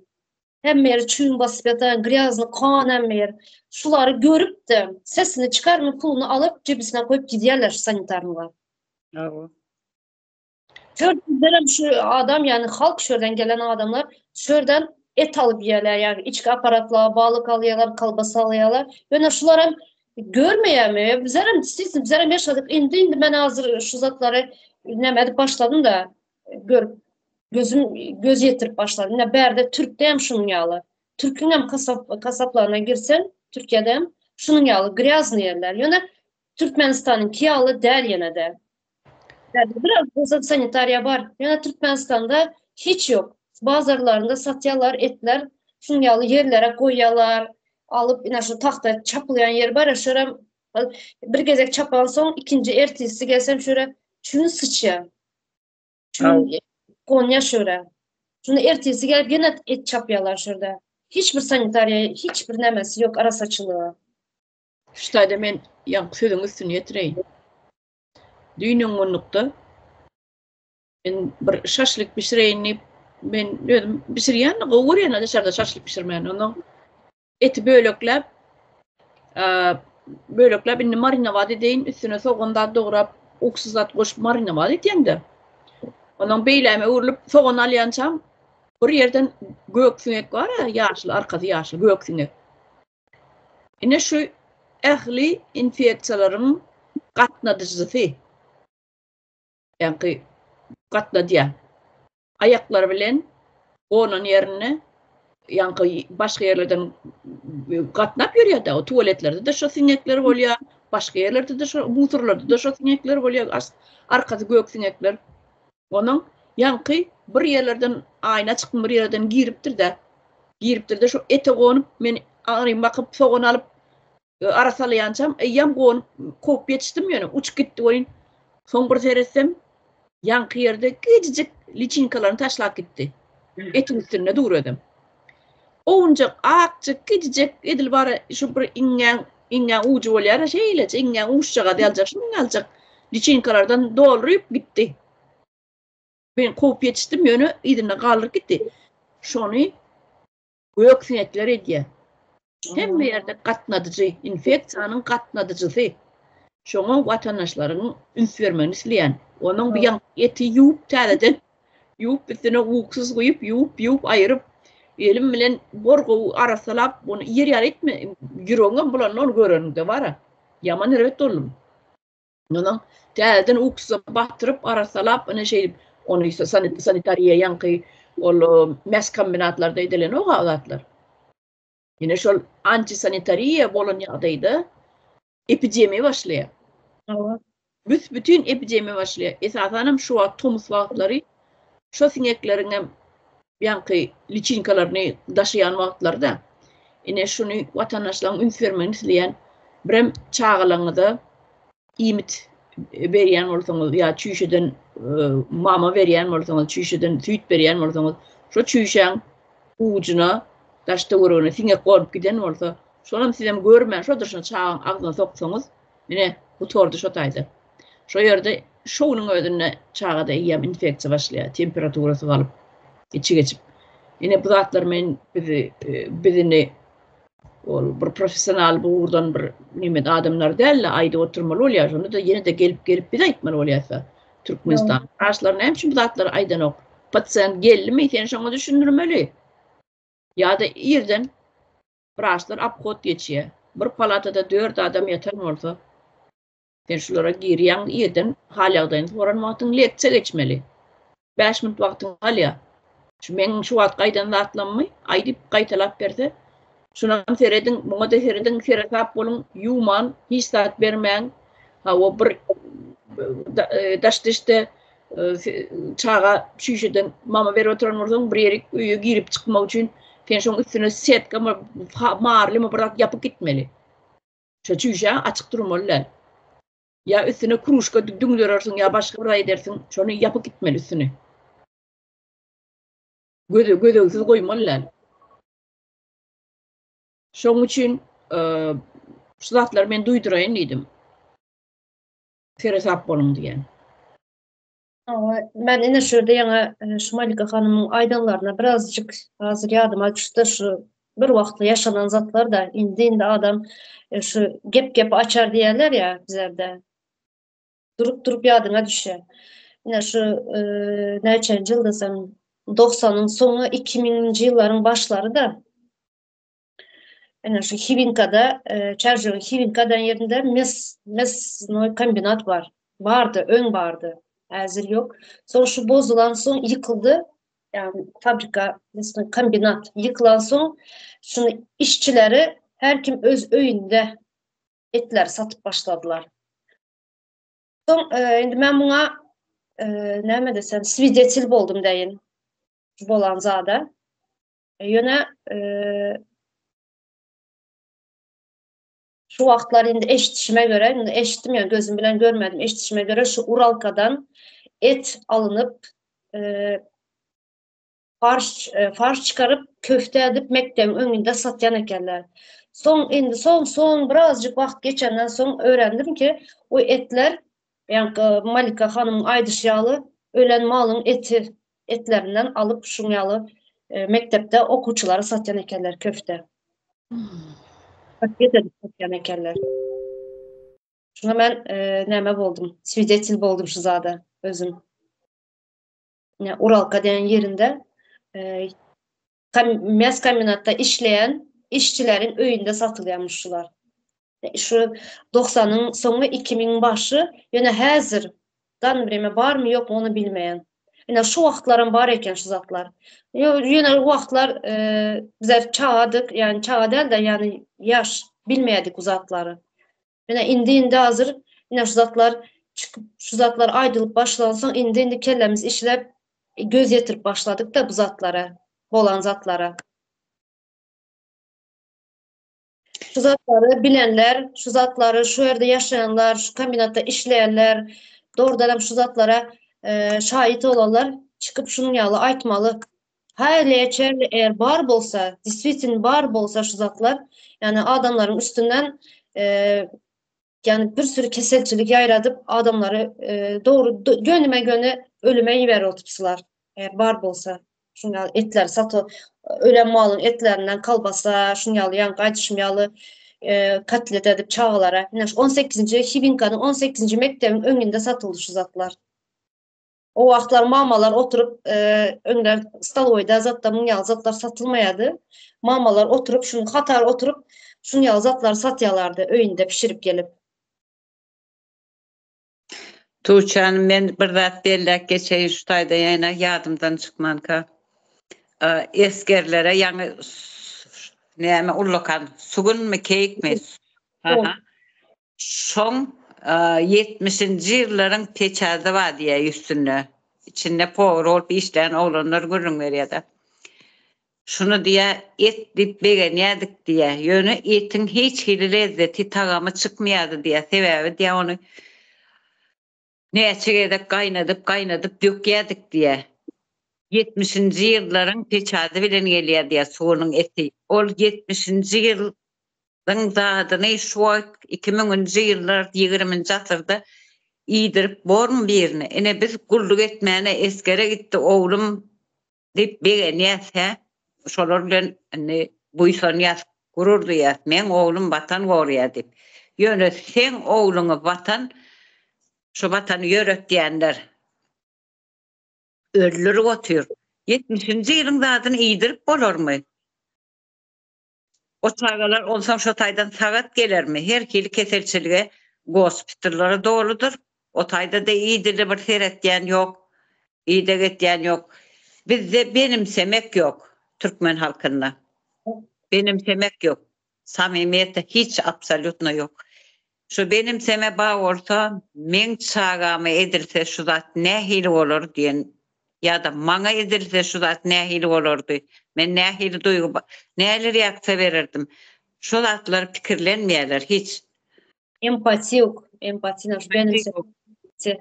Hemme ýeri çüýüm basyp ýatan, grýazny kan hemme ýer. Şulary görüp-de, sesini çykarman puluny alyp jebisine koýup gidýärler şu sanitarnylar. Hawa. Şörden şu adam yani halk şörden gelen adamlar şörden et alyp yiyorlar yani içki aparatla balık alıyorlar, kalbasa alıyorlar. Ýöne şularam görmeýärmi? Bizlerem siz bizlerem yaşadyk. Indi indi men hazır şu zatlary näme edip başladım da görüp gözüm göz ýetirip başladım. Ine bärde Türkde hem şunuň ýaly. Türküň hem kasap kasaplaryna girsen Türkiýede hem şunuň ýaly grýazny ýerler. Ýöne Türkmenistanyňky ýaly däl ýene-de. Biraz bolsa sanitariýa bar. Ýöne Türkmenistanda hiç ýok. Bazarlarynda satýarlar etler, şuň ýaly ýerlere goýýarlar. Alyp ine şu tagta çapylýan ýer bar, şöyle bir gezek çapan soň ikinji ertesi gelsem şöyle çün syçýar. Çün gonýar şöyle. Şunu ertesi gelip ýene et çapýarlar şurada. Hiç bir sanitariýa, hiç bir nämesi ýok arasaçylygy. Şu taýda men ýaňky sözüň üstüni ýetireýin. Düýn öňňunlukda men bir şaşlyk bişireýin diýip, men özüm bişirýän-de, gowy görýän daşarda şaşlyk bişirmäni. Ondan eti bölekläp, bölekläp indi marinowat edeýin, üstüne sogan zat dograp, uksus zat goşup marinowat edýän-de. Ondan beýläme öwrülip sogan alýançam bir ýerden gök siňek bar-a, ýaşyl, arkasy ýaşyl gök siňek. Ine şu ähli infeksiýalaryň gatnadyjysy. Ýaňky gatnadýar. Aýaklary bilen gonan ýerinde ýaňky başga ýerlerden gatnap ýörýär-de, o tualetlerde-de şo siňekler bolýar, başga ýerlerde-de şo musorlarda-da şo siňekler bolýar, arkasy gök siňekler. Onuň ýaňky bir ýerlerden aýna çykmy bir ýerden giripdir-de, giripdir-de şo ete gonup, men aňrym bakyp sogan alyp Arassalaýançam eýýäm gonup, kowup ýetişdim ýöne uçup gitdi welin, soň bir seretsem, ýaňky ýerde kiçijik liçinkalaryny taşlap gitdi. Etiň üstünde dur özem. Owunjak, akjyk, kiçijek, edil bara şu bir iňňäň, iňňäň ujy bolýar-a şeýleje, iňňäň uçjagaz ýaljak, şunuň ýaljak liçinkalardan dolduryp gitdi. Men kowup ýetişdim ýöne yzynda galdyryp gitdi. Şony gök siňekler edýär. Hemme ýerde gatnadyjy, infeksiýanyň gatnadyjysy. Şoňa watandaşlaryň üns bermegini isleýän. Onuň bu ýaňky eti ýuwup täzeden ýuwup üstüne uksus guýup, ýuwup, ýuwup aýyryp, elim bilen bor gowy arassalap, ony iýer ýaly etme, ýüregiňem bulandy ony göreniňde bar-a. Ýaman erbet boldum. Ondan täzeden uksusa batyryp, arassalap, ine şeýdip, ony sanitariýa ýaňky ol mäs kombinatlarda edilenok-a o zatlar. Ine şol antisanitariýa bolan ýagdaýda epidemiýa başlaýar. Hawa. Büs-bütin epidemiýa başlaýar. Esasanam şu wagt tomus wagtlary şo siňekleriň hem ýaňky liçinkalaryny daşaýan wagtlary-da. Ine şuny watandaşlaryň üns bermegini isleýän. Birem çagalaryňyza iýmit berýän bolsaňyz ýa çüýşeden mama berýän bolsaňyz, çüýşeden süýt berýän bolsaňyz, şo çüýşäň ujuna, daş-töweregine siňek gonup giden bolsa, şonam sizem görmän, şo durşuna çagaň agzyna soksaňyz, ine, gutardy şo taýda. Şo ýerde, şo günüň özünde çagada eýýäm infeksiýa başlaýar, temperaturasy galyp, içi geçip. Ine, bu zatlar men bizi, biz indi ol bir professional bu ugurdan bir neme adamlar däl-de aýdyp oturmaly bolýar. Şonda-da ýene-de gelip-gelip biz aýtmaly bolýarys-da. Türkmenistan wraçlary näme üçin bu zatlary aýdanok? Pasient geldimi, sen şoňa düşündirmeli. Ýa-da irden wraçlar obhod geçýär. Bir palatada dört adam ýatan bolsa, Sen şulara girýäň, irden hal-ýagdaýyny soran wagtyň leksiýa geçmeli. Bäş minut wagtyň galýar. Şu meň şu wagt aýdan zatlammy aýdyp gaýtalap berse, şunam serediň, muňa-da serediň, seresap boluň, ýuwman, hiç zat bermäň. Hawa, bir daş-dişde çaga çüýşeden mama berip oturan bolsaň, bir ýerik öýe girip çykmak üçin sen şoň üstüne setkamy, marlymy bir zat ýapyp gitmeli. Şo çüýşä açyk durmaly däl. Ýa üstüne kruşka düňderersiň ýa başga bir zat edersiň, şony ýapyp gitmeli üstüni. Göze gözegsiz goýmaly däl. Şoň üçin şu zatlary men duýduraýyn diýdim. Seresap boluň diýen. Hawa, men ine şu ýerde ýaňy şu Malika hanymyň aýdanlaryna birazjyk hazir ýadyma düşdi şu bir wagtda ýaşanan zatlar-da, indi-indi adam şu gep gepi açar diýerler ýa bizlerde. Durup-durup ýadyňa düşýär. Ine şu näçenji ýyl desem, dogsanyň soňy, iki müňünji ýyllaryň başlary-da. Ine şu Hiwinkada, Çärjewiň Hiwinka diýen ýerinde mes, mesnoý kombinat bar. Bardy, öň bardy. Häzir ýok. Soň şu bozulan soň ýykyldy. Ýagny fabrika, mesnoý kombinat ýykylan soň şuny işçileri her kim öz öýünde etleri satyp başladylar. Soň indi men muňa näme desem, swidetel boldum deýin. Bolan zada. Ýöne şu wagtlar indi eşidişime görä, indi eşitdim ýöne gözüm bilen görmedim, eşidişime görä şu Uralkadan et alnyp, farş farş çykaryp, köfte edip mekdebiň öňünde satýan ekenler. Soň indi soň soň birazjyk wagt geçenden soň öwrendim ki, o etler ýaňky Malika hanymyň aýdyşy ýaly ölen malyň eti etlerinden alyp şuň ýaly mekdepde okuwçylara satýan ekenler köfte. Paket edip satýan ekenler. Şuňa men näme boldum, swidetel boldum şu zada özüm. Uralka diýen ýerinde mes kombinatda işleýän işçileriň öýünde satylýarmyş şular. Şu dogsanyň soňy, 2000-iň başy, ýöne häzir dan vremya barmy ýokmy ony bilmeýän. Ine şu wagtlaram bar eken şu zatlar. Ýöne o wagtlar bizler çagadyk, ýagny çaga däl-de, ýagny ýaş, bilmeýärdik bu zatlary. Ine indi indi hazir ine şu zatlar çykyp, şu zatlar aýdylyp başlansoň indi indi kellemiz işläp göz ýetirip başladyk-da bu zatlara, bolan zatlara. Şu zatlary bilenler, şu zatlary şu ýerde ýaşaýanlar, şu kombinatda işleýänler, dogrudan hem şu zatlara şaýyt bolanlar çykyp şunuň ýaly aýtmaly. Häli çenli eger bar bolsa, diswitin bar bolsa şu zatlar, ýagny adamlaryň üstünden ýagny bir sürü keselçilik ýaýradyp adamlary dogry gönüme-göni ölüme iberip otypsylar. Eger bar bolsa. Şuň ýaly etler saty ölen malyň etlerinden kolbasa, şuň ýaly ýaňky aýdyşym ýaly kotlet edip çagalara. Ine şu 18-nji Hiwinkanyň 18-nji mekdebiň öňünde satyldy şu zatlar. O wagtlar mamalar oturyp öňler stolowyda zatda muň ýaly zatlar satylmaýardy. Mamalar oturyp şuny hatar oturyp şuň ýaly zatlary satýarlardy öýünde bişirip gelip. Tuğçe hanım men bir zat belläp geçeýin şu taýda ýene ýadymdan çykmanka. Esgerlere ýaňy näme ullakan sugunmy keýikmi? Aha. Şoň ýetmişinji ýyllaryň peçazy bar diýýär üstünde. Içinde powar bolup işleýän oglanlar gürrüň berýär-de. Şuny diýýär, et diýip begenýärdik diýýär. Ýöne etiň hiç hili lezzeti, tagamy çykmaýardy diýýär. Sebäbi diýýär, ony näçe gezek gaýnadyp, gaýnadyp dökýärdik diýýär. Ýetmişinji ýyllaryň peçady bilen gelýär diýýär sugunyň eti. Ol ýetmişinji ýylyň zadyny şu wagt iki müňünji ýyllar, ýigriminji asyrda iýdirip bormy birine? Ine biz gulluk etmäne esgere gitdi oglum Diýip begenýäs, hä? Şolar bilen indi buýsanýas, gurur duýýas, meň oglum Watan gorýar diýip. Ýöne seň ogluňy Watan, şu Watany ýöretýänler öldürip otyr. Ýetmişinji ýylyň zadyny iýdirip bolarmy? O çagalar onsoň şo taýdan sagat gelermi? Her hili keselçilige gospitallara doludyr. O taýda-da idili bir seretýän ýok, ideg etýän ýok. Bizde benimsemek ýok türkmen halkynda. Benimsemek ýok. Samimiýet hiç absolýutno ýok. Şu benimseme bar bolsa, meň çagama edilse şu zat nähili bolar diýen ýa-da maňa edilse şu zat nähili bolardy, men nähili duýgy, nähili reaksiýa bererdim, şo zatlary pikirlenmeýärler hiç. Empatiýa ýok, empatiýa şu benimseme.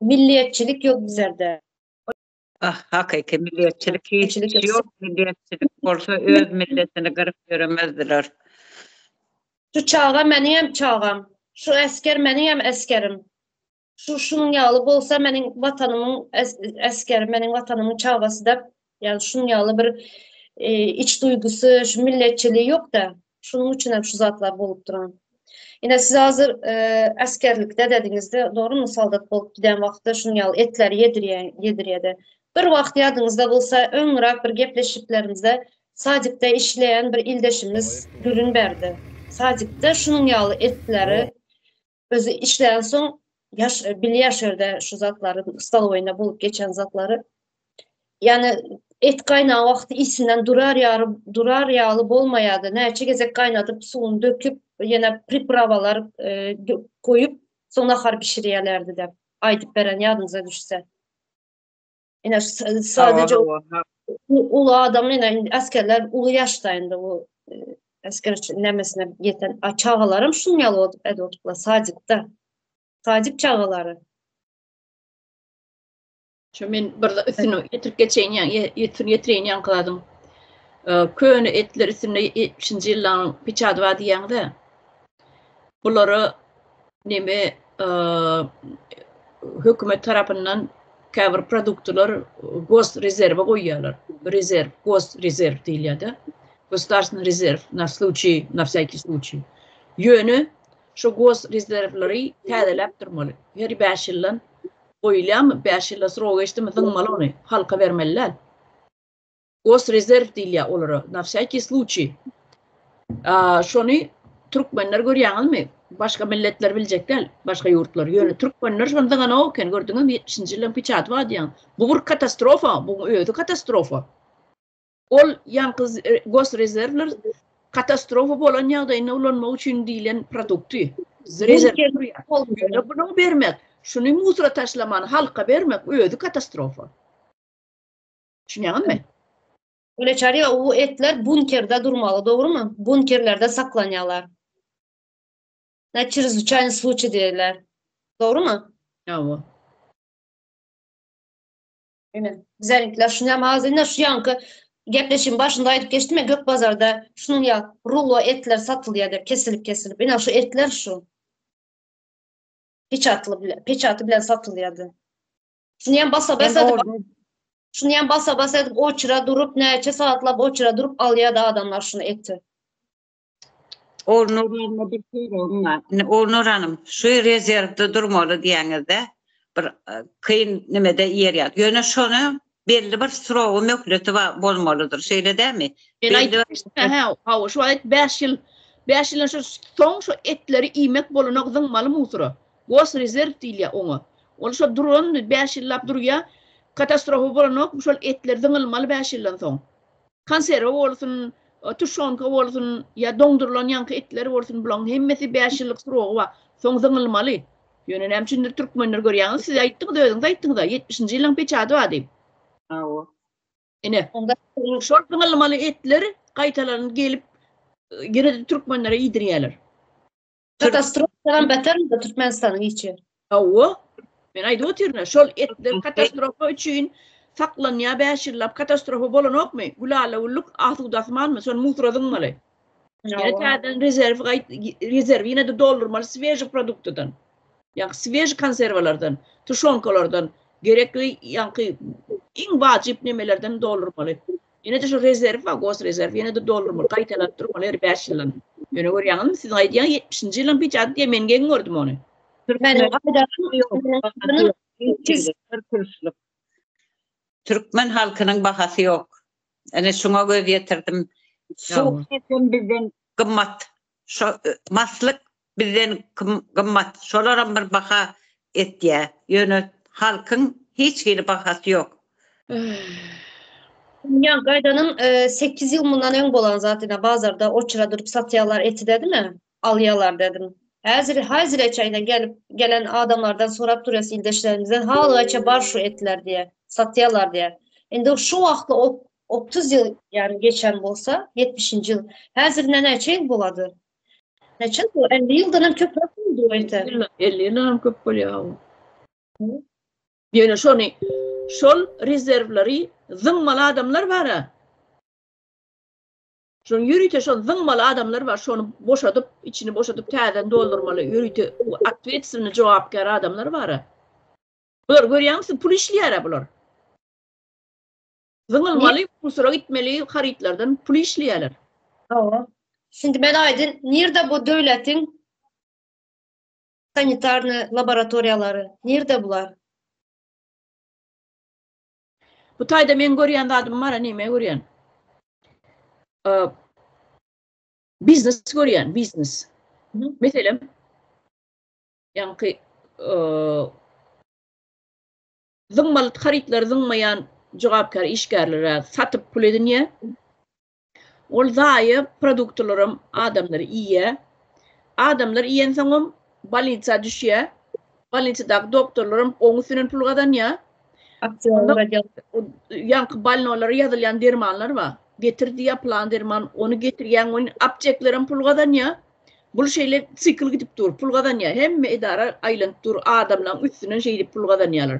Milliýetçilik ýok bizlerde. Ah, hakyky milliýetçilik hiç ýok, milliýetçilik bolsa öz milletini gyryp ýöremezdiler. Şu çaga meniňem çagam, şu esger meniňem esgerim. Şu şunuň ýaly bolsa meniň watanymyň esgeri, meniň watanymyň çagasy dep, ýagny şunuň ýaly bir iç duýgusy, şu milletçiligi ýok-da. Şunuň üçin hem şu zatlar bolup duran. Ine siz hazir esgerlikde dediňizde, dogrymy soldat bolup giden wagtda şunuň ýaly etleri ýedirýän, ýedirýärdi. Bir wagt ýadyňyzda bolsa, öňräk bir gepleşiklerimizde sadikde işleýän bir ildeşimiz gürrüň berdi. Sadikde şunuň ýaly etleri Özi işlänsoň ýaş bilýär şu ýerde şu zatlary stolowoýynda bolup geçen zatlary. Ýani et gaýnan wagty isinden durar ýaly durar ýaly bolmaýardy. Näçe gezek gaýnadyp suwuny döküp ýene priprawalar e, goýup soň nahar bişirýärlerdi dep aýdyp beren ýadyňyza düşse. Ine sadece uly adam ine indi askerler uly ýaşda indi bu e, asker nemesine ýeten a çagalaram şuň ýaly bolup edip otuplar sadikde. Sadik çagalary. Şu men bir üstüne ýetirip geçeýin ýa ýetir ýetireýin ýaňky zadyň. Köne etler üstünde 70-nji ýyllaryň peçady bar diýýäňiz-ä. Bulara neme hökümet tarapyndan käbir produktylar gos rezerwe goýýarlar. Rezerw, gos rezerw diýilýär-de. Государственный rezerw na sluçiý, na wsýakiý sluçiý. Ýöne şu gos rezerwleri täzeläp durmaly. Her 5 ýyldan goýulýarmy, 5 ýylda srok geçdimi zyňmaly ony, halka bermeli däl. Gosrezerw diýilýär olara, na wsýakiý sluçiý. Şony türkmenler görýäňizmi? Başga milletler biljek däl, başga ýurtlar. Ýöne türkmenler şony zyňanok eken, gördüňizmi, ýetmişinji ýyllaryň peçaty bar diýýäň. Bu bir katastrofa, buň özi katastrofa. Ol ýaňky gosrezerwler katastrofa bolan ýagdaýynda ulanmak üçin diýlen produkty. Rezerw durýar. Ýöne bunuň bermek, şuny musora taşlaman halka bermek özi katastrofa. Düşünýäňizmi? Öleçarýa o etler bunkerde durmaly, dogrumy? Bunkerlerde saklanýarlar. Na çrezwyçaýny sluçiý diýerler. Dogrumy? Hawa. Ine, bizäniňkiler şuny hazir ine şu ýanky gepleşigiň başynda aýdyp geçdim ya gök bazarda şunuň ýa rulo etler satylýar diýip kesilip kesilip. Ine şu etler şu. Peçatly bilen, peçaty bilen satylýardy. Şuny basa basa edip, şuny basa basa edip oçura durup näçe sagatlap oçura durup alýardy adamlar şuny eti. Ogulnur Hanym'a bir soragym bar. Indi Ogulnur Hanym, şu rezerwde durmaly diýýäňizde, bir e, kyn nimede ýer ýat. Ýöne şony belli bir srogy möhleti bar bolmalydyr. Şeýle dälmi? Men Belli aýdyp geçdim, hä, hawa, şu aýt 5 ýyl, 5 ýyldan şu soň şu etleri iýmek bolanok zyňmaly musura. Gosrezerw diýilýär oňa. Ol şo duran 5 ýyllap durýar. Katastrofa bolanok, şol etler zyňylmaly 5 ýyldan soň. Konserwa bolsun, tuşonka bolsun, ýa doňdurylan ýaňky etler bolsun, bularyň hemmesi 5 ýyllyk srogy bar. Soň zyňylmaly. Ýöne näme üçindir türkmenler görýäňiz, siz aýtdyňyz, özüňiz aýtdyňyz-a, 70-nji ýyllaň peçady bar diýip. Hawa. Ine, şol zyňylmaly etler gaýtalanyp gelip, ýene-de türkmenlere iýdirýärler. Katastrofadan beter munda Türkmenistanyň içi. Hawa. Men aýdyp otyryn, şol etler katastrofa üçin saklanýar 5 ýyllap katastrofa bolanokmy? Gülala-güllük asuda asmanmy? Şony musora zyňmaly. Ýene täzeden rezerw gaýt rezerw ýene-de doldurmaly sveži produktadan. Ýa sveži konserwalardan, tuşonkalardan, gerekli ýaňky iň wajyp nemelerden doldurmaly. Ýene-de şu rezerw bar, gosrezerw ýene-de doldurmaly, gaýtalap durmaly her 5 ýyldan. Ýöne görýäňizmi, siziň aýdýan 70-nji ýylyň peçaty diýen men geň gördüm ony. Türkmen halkynyň bahasy ýok. Ine şuňa göz ýetirdim. Suw hem bizden gymmat. Şo maslyk bizden gymmat. Şolaram bir baha etýär. Ýöne halkyň hiç hili bahasy ýok. Ýa gaýdanym 8 ýyl mundan öň bolan zat ine bazarda oçura durup satýarlar eti dedimi? Alýarlar dedim. Häzir häzire çaýna gelip gelen adamlardan sorap durýas ildeşlerimizden halaça bar şu etler diýe satýarlar diýe. Indi şu wagtly 30 ýyl ýani geçen bolsa 70-nji ýyl. Häzir näçe ýyl bolady? Näçe bu 50 ýyldan hem köp boldy bu ete. 50 ýyldan hem köp bolýar. Ýöne şony şol rezerwleri zyňmaly adamlar bar-a. Şony ýörite şony zyňmaly adamlar bar, şony boşadyp, içini boşadyp täzeden doldurmaly ýörite otvetstwenny jogapkär adamlar bar-a. Bular görýäňmi pul işleýär-ä bular. Zyňylmaly, musura gitmeli harytlardan pul işleýärler. Hawa. Şimdi men aýdyn, nirde bu döwletiň sanitarny laboratoriýalary? Nirde bular? Bu taýda men görýän zadym bar, neme görýän? Biznes görýän, biznes. Meselem, ýaňky zyňmaly harytlary zyňmaýan jogapkär işgärlere satyp pul edinýär. Ol zaýa produktlaram adamlar iýýär. Adamlar iýensoňam bolnisa düşýär. Bolnisadaky doktorlaram oň üstünden pul gazanýar. Ýaňky bolnolara ýazylýan dermanlar bar. Getir diýýär plan derman, ony getirýäň welin apteklerem pul gazanýar. Bul şeýle sikl gidip dur, pul gazanýar. Hemme edara aýlanyp dur, adamlaryň üstünden şeýdip pul gazanýarlar.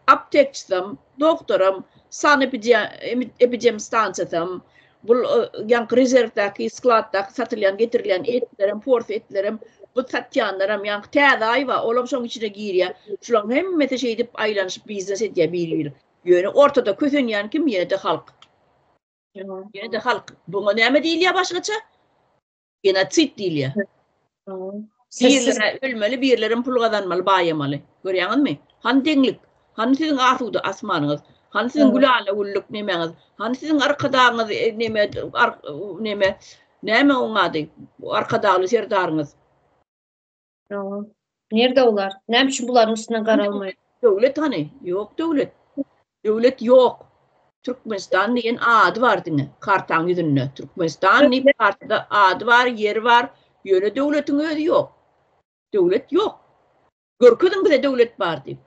Aptekçysam, doktoram, sanepidemstansiýasam, bul ýaňky rezerwdäki, skladdaky satylýan, getirilýän etlerem, porsy etlerem, bu satýanlaram, ýaňky täze aý bar, olam şoň içine girýär. Şularyň hemmesi şeýdip aýlanyşyp biznes edýär biri-biri. Ýöne ortada kösenýän kim? Ýene-de halk. Ýene-de halk. Buňa näme diýilýär başgaça? Genosid diýilýär. Birleri ölmeli, birlerem pul gazanmaly, baýamaly. Görýäňizmi? Hany deňlik? Hany siziň asuda asmanyňyz? Hany siziň gülala-güllük nemäňiz? Hany siziň arkadagyňyz e, neme neme näme oň ady? Arkadagly serdaryňyz. Ýa. Nirde olar? Näme üçin bularyň üstünden garalmaýar? Döwlet hany? Ýok döwlet. Döwlet ýok. Türkmenistan diýen ady bar diňe kartaň ýüzünde. Türkmenistan diýip kartada ady bar, ýeri bar. Ýöne döwletiň özi ýok. Döwlet ýok. Görkeziň bize döwlet bar diýip.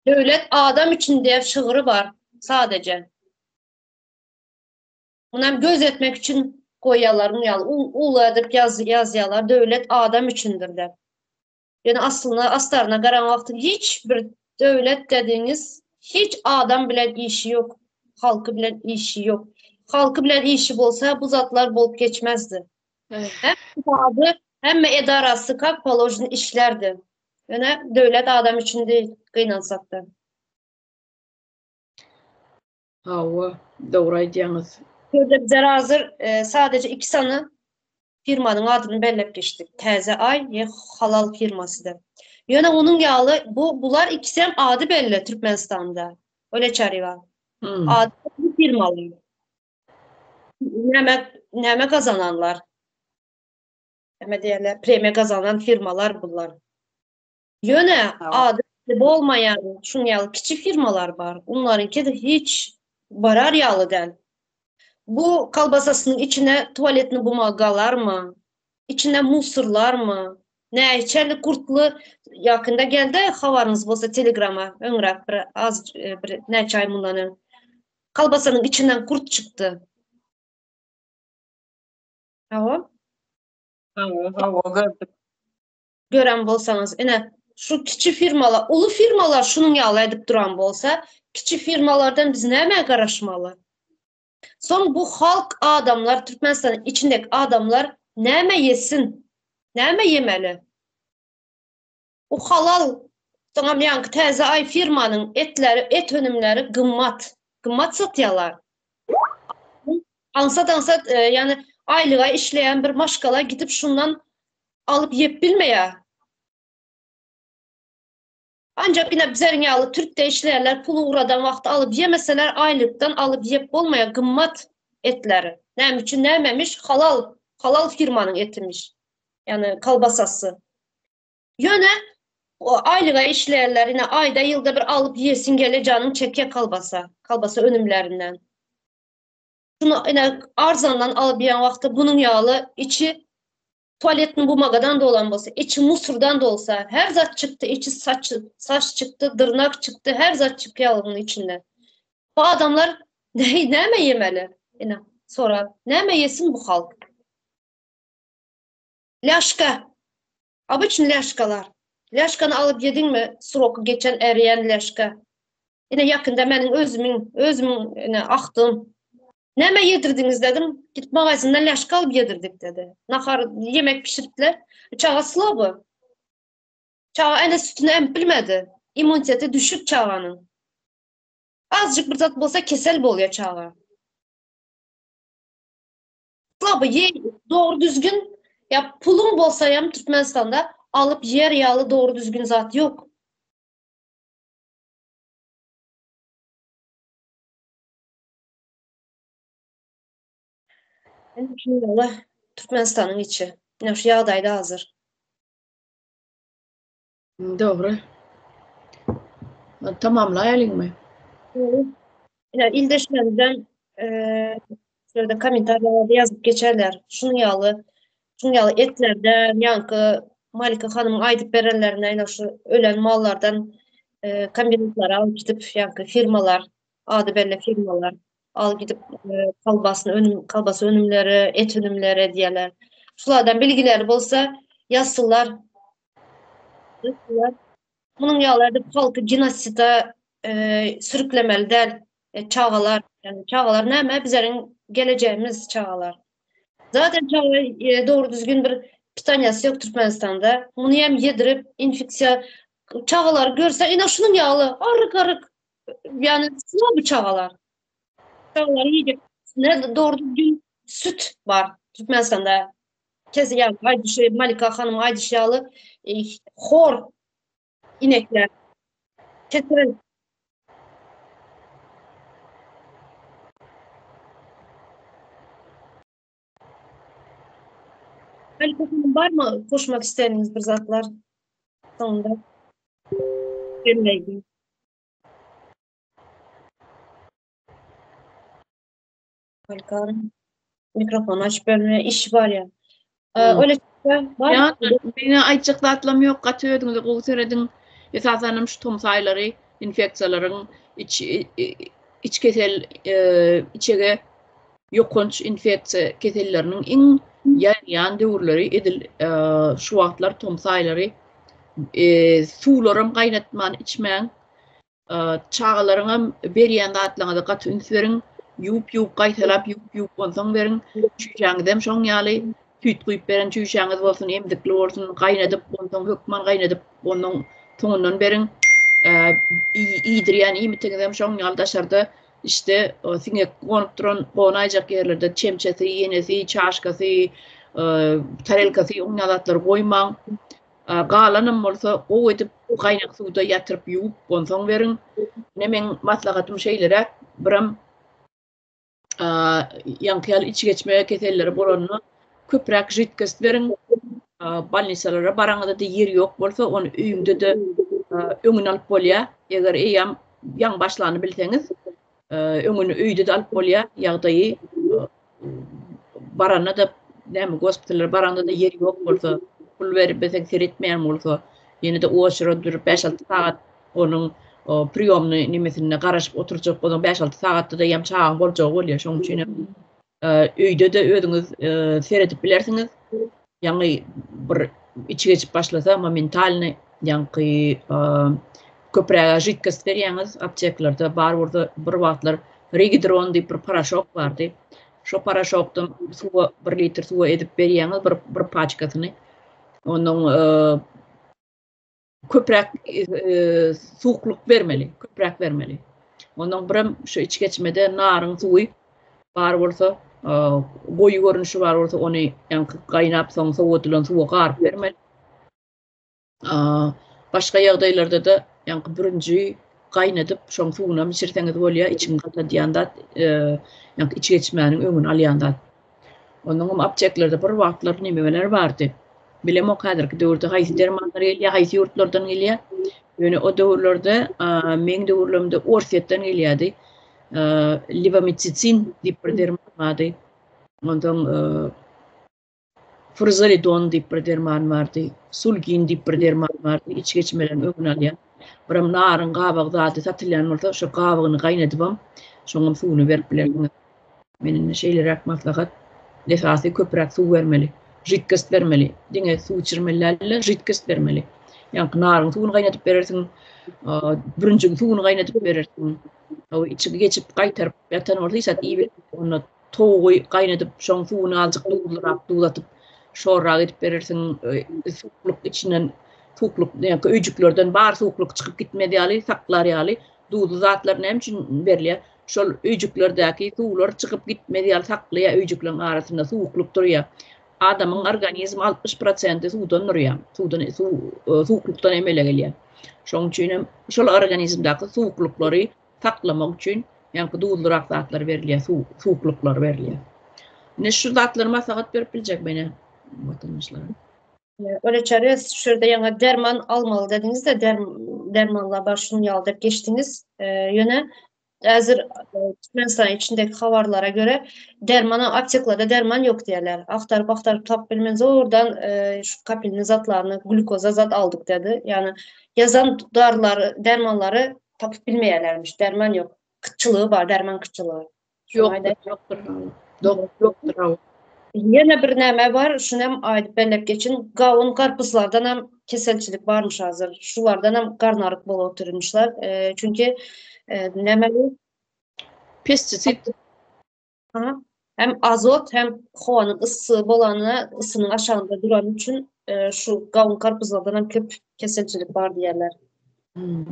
Döwlet adam üçin diýen şygry bar sadeje. Munam göz etmek üçin goýýarlar muny ýaly uly edip ýazýarlar döwlet adam üçindir diýip. Ýöne aslyna astaryna garan wagtyň hiç bir döwlet dedigiňiz hiç adam bilen işi ýok, halky bilen işi ýok. Halky bilen işi bolsa bu zatlar bolup geçmezdi. Hemme zady, hemme edarasy kak položno işlerdi. Ýöne döwlet adam üçin değil gynansakda. Hawa, dogry aýdýaňyz. Bu ýerde bizler hazir sadeje iki sany firmanyň adyny belläp geçdik. Täze Aý we Halal firmasy diýip. Ýöne onuň ýaly bu bular ikisem ady belli Türkmenistanda. Öyle Çarywa. Ady belli firmalar. Näme näme gazananlar? Näme diýerler? Premiýa gazanan firmalar bular. Ýöne ady bolmaýan şuň ýaly kiçi firmalar bar. Onlaryňky-da hiç barar ýaly däl. Bu kolbasasynyň içine tualetni bumagalarmy, içine musurlarmy, näçeli gurtly ýakynda geldi habaryňyz bolsa telegrama öňräk bir az bir näçe aý mundan öň. Kolbasanyň içinden gurt çykdy. Hawa. Hawa, hawa gördük. Gören bolsaňyz, ine, şu kiçi firmalar, uly firmalar şunuň ýaly edip duran bolsa, kiçi firmalardan biz nämä garaşmaly? Soň bu halk adamlar, Türkmenistanyň içindäki adamlar näme ýesin? Näme ýemeli? Bu halal, soňam ýaňky Täze Aý firmanyň etleri, et önümleri gymmat. Gymmat satýarlar. Aňsat-aňsat, ýagny aýlyga işleýän bir maşgala gidip şundan alyp ýep bilmeýär. Ancak ine bizeriň ýaly türkde işleýänler pul ugradan wagty alyp ýemeseler aýlykdan alyp ýep bolmaýar gymmat etleri. Näme üçin nämemiş halal halal firmanyň etimiş. Ýagny kolbasasy. Ýöne aýlyga işleýänler ine aýda ýylda bir alyp ýesiň gelýär janyň çekýär kolbasa kolbasa önümlerinden. Şuny ine arzandan alyp ýen wagty bunuň ýaly içi tualetni bumagadan dolan bolsa, içi musurdan dolsa, her zat çykdy, içi saç, saç çykdy, dyrnak çykdy, her zat çykýar onuň içinden. Bu adamlar ne, näme ýemeli? Ine, sorap, näme ýesin bu halk? Lýaşka. Obyçny lýaşkalar. Lýaşkany alyp ýediňmi, sroky geçen eriýän lýaşka. Ine ýakynda meniň özümiň, özümiň ine agtygym. Näme ýedirdiňiz dedim. Gidip magazinden lýaşka alyp ýedirdik dedi. Nahar, ýemek bişiripdiler. Çaga slaby. Çaga ene sütüni emip bilmedi. Immuniteti düşük çaganyň. Azjyk bir zat bolsa kesel bolýar çaga. Slaby ýe, dogry düzgün ýa puluň bolsa hem Türkmenistanda alyp ýer ýaly dogry düzgün zat ýok. Indi Türkmenistanyň içi. Ine şu ýagdaýda hazir. Dogry. Tamamlaýalyňmy? Ine ildeşlerimden şeýle kommentariýalarda ýazyp geçerler. Şunuň ýaly, şunuň ýaly etlerden, ýaňky Malika hanymyň aýdyp berenlerine ine şu ölen mallardan kombinatlara alyp gidip, ýaňky firmalar, ady belli firmalar al gidip kolbasyny önüm kolbasa önümleri, et önümleri edýärler. Şulardan bilgileri bolsa ýazsynlar. Ýazsynlar. Munuň ýaly edip halky genoside sürüklemeli däl. Çagalar, ýagny çagalar näme? Bizleriň gelejegimiz çagalar. Zaten çaga dogry düzgün bir pitaniýasy ýok Türkmenistanda. Muny hem ýedirip infeksiýa çagalary görse ine şunuň ýaly aryk-aryk ýagny bu çagalar. Çagalar iýjek ne dogry düzgün süt bar Türkmenistanda. Kes ýa aýdyşy Malika hanym aýdyşy ýaly e, hor inekler. Kesel. Malika hanym barmy goşmak isleýäniňiz bir zatlar soňunda? Jemleýji. Malika hanym mikrofony açyp berme işi bar ýa. Öyle bar. Ýa, meňe aýtjak zatlam ýok, gaty özüňize gowy serediň. Esasanam şu tomus aýlary infeksiýalaryň iç iç kesel içege ýokanç infeksiýa keselleriniň iň ýaýraýan döwürleri edil şu wagtlar tomus aýlary. Suwlaram gaýnatman içmäň. Çagalaryňam berýän zatlaryňyza gaty üns beriň. Ýuwup-ýuwup, gaýtalap ýuwup-ýuwup onsoň beriň. Çüýşäňizem şoň ýaly süýt guýup beren çüýşäňiz bolsun, emzikli bolsun, gaýnadyp, onsoň hökman gaýnadyp, ondan soňundan beriň. Iýdirýän iýmitiňizem şoň ýaly daşarda Işte siňek gonup duran gonaýjak ýerlerde çemçesi, ýenesi, çaşkasy, tarelkasy oň ýaly zatlary goýmaň. Galanam bolsa gowy edip gaýnak suwda ýatyryp ýuwup onsoň beriň. Ine meň maslahatym şeýleräk. Biram ýaňky ýaly içgeçme keselleri bolanda köpräk židkost beriň. Bolnisalara baraňyzda-da ýer ýok bolsa ony öýüňde-de öňüni alyp bolýar. Eger eýýäm ýaňy başlanyny bilseňiz, öňüni öýde-de alyp bolýar ýagdaýy. Baranda-da näme gospitallara baranda-da ýer ýok bolsa, pul berip bilseň seretmeýän bolsa, ýene-de oçura durup 5-6 sagat onuň priýomny nemesinde garaşyp oturjak bolsaň 5-6 sagatda-da ýam çagaň boljagy bolýar. Şonuň üçin hem Öýde-de özüňiz seredip bilersiňiz. Ýaňy bir içi geçip başlasa momentalny ýaňky köpräge židkost berýäňiz. Apteklerde bar bolsa bir wagtlar Regidron diýip bir paraşok bardy. Şo paraşokdan suwa bir litr suwa edip berýäňiz bir bir paçkasyny. Onuň köpräk suwuklyk bermeli, köpräk bermeli. Ondan birem şu içgeçmede naryň suwy bar bolsa, goýy görnüşi bar bolsa, ony ýaňky gaýnap soň sowadylan suwa garyp bermeli. Başga ýagdaýlarda-da ýaňky bürünji gaýnadyp, şoň suwunam içirseňiz bolýar, içiňi gatadýan zat, ýaňky içgeçmäniň öňüni alýan zat. Onnoňam apteklerde bir wagtlar nemeler bardy. Bilemok häzirki döwürde haýsy dermanlar gelýär, haýsy ýurtlardan gelýär. Ýöne o döwürlerde meň döwürlerimde Orsýetden gelýärdi. Lewometsicin diýip bir derman bardy. Onsoň Furzolidon diýip bir derman bardy. Sulgin diýip bir derman bardy. Iç geçmeleriň öňüni alýan. Biram naryň gabygy zady satylýan bolsa, şo gabygyny gaýnadybam, şoňam suwuny berip bilersiňiz. Men indi şeýleräk maslahat, esasy köpräk suw bermeli, židkost bermeli, diňe suw içirmeli däl-de, židkost bermeli. Ýaňky naryň suwuny gaýnadyp berersiň, bürünjiň suwuny gaýnadyp berersiň. Içi geçip gaýtaryp ýatan bolsa hiç zat iýip, onda towugy gaýnadyp, şoň suwuny azajyk duzlurak duz atyp, şorrak edip berersiň. Suwuklyk içinden suwuklyk, ýaňky öýjüklerden bar suwuklyk çykyp gitmez ýaly, saklar ýaly duzly zatlar näme üçin berilýär? Şol öýjüklerdäki suwlar çykyp gitmez ýaly saklaýar, öýjükleriň arasynda suwuklyk durýar. Adamyň organizmi 60 prosenti suwdan durýar, suwdan, suw, suwuklykdan emele gelýär. Şonuň üçin hem şol organizmdäki suwuklyklary saklamak üçin ýaňky duzlurak zatlar berilýär, suw, suwuklyklar berilýär. Ine şu zatlary maslahat berip biljek men watandaşlara. Öyle çare şu ýerde ýaňy derman almaly dediňiz-de, dermanlar bar şunuň ýaly diýip geçdiňiz. Ýöne häzir Türkmenistan içindäki habarlara görä dermana apteklarda derman ýok diýýärler. Agtaryp agtaryp tapyp bilmän zordan şu kapelni zatlaryny glýukoza zat aldyk diýdi. Ýagny ýazan darylary, dermanlary tapyp bilmeýärlermiş. Derman ýok. Gytçylygy bar, derman gytçylygy. Ýokdur, ýokdur. Ýokdur. Ýene bir näme bar, şuny hem aýdyp belläp geçin. Gawun garpyzlardan hem keselçilik barmyş hazir. Şulardan hem garnaryk bolup otyrmyşlar. Çünki näme bu? Pestisid. Hem azot, hem howanyň yssy bolany, yssynyň aşagynda durany üçin şu gawun garpyzlardan hem köp keselçilik bar diýýärler. Hmm.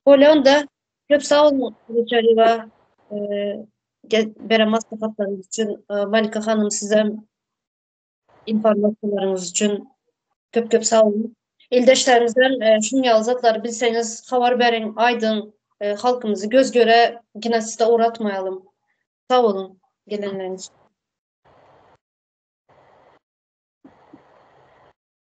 Bolýa onda. Köp sag boluň Reçaliýewa beren maslahatlaryňyz üçin. Malika hanym sizem informasiýalaryňyz üçin köp köp sag boluň. Ildeşlerimizden şunuň ýaly zatlary bilseňiz habar beriň, aýdyň, halkymyzy göz göre genoside ugratmaýalym. Sag boluň gelenleriňiz üçin.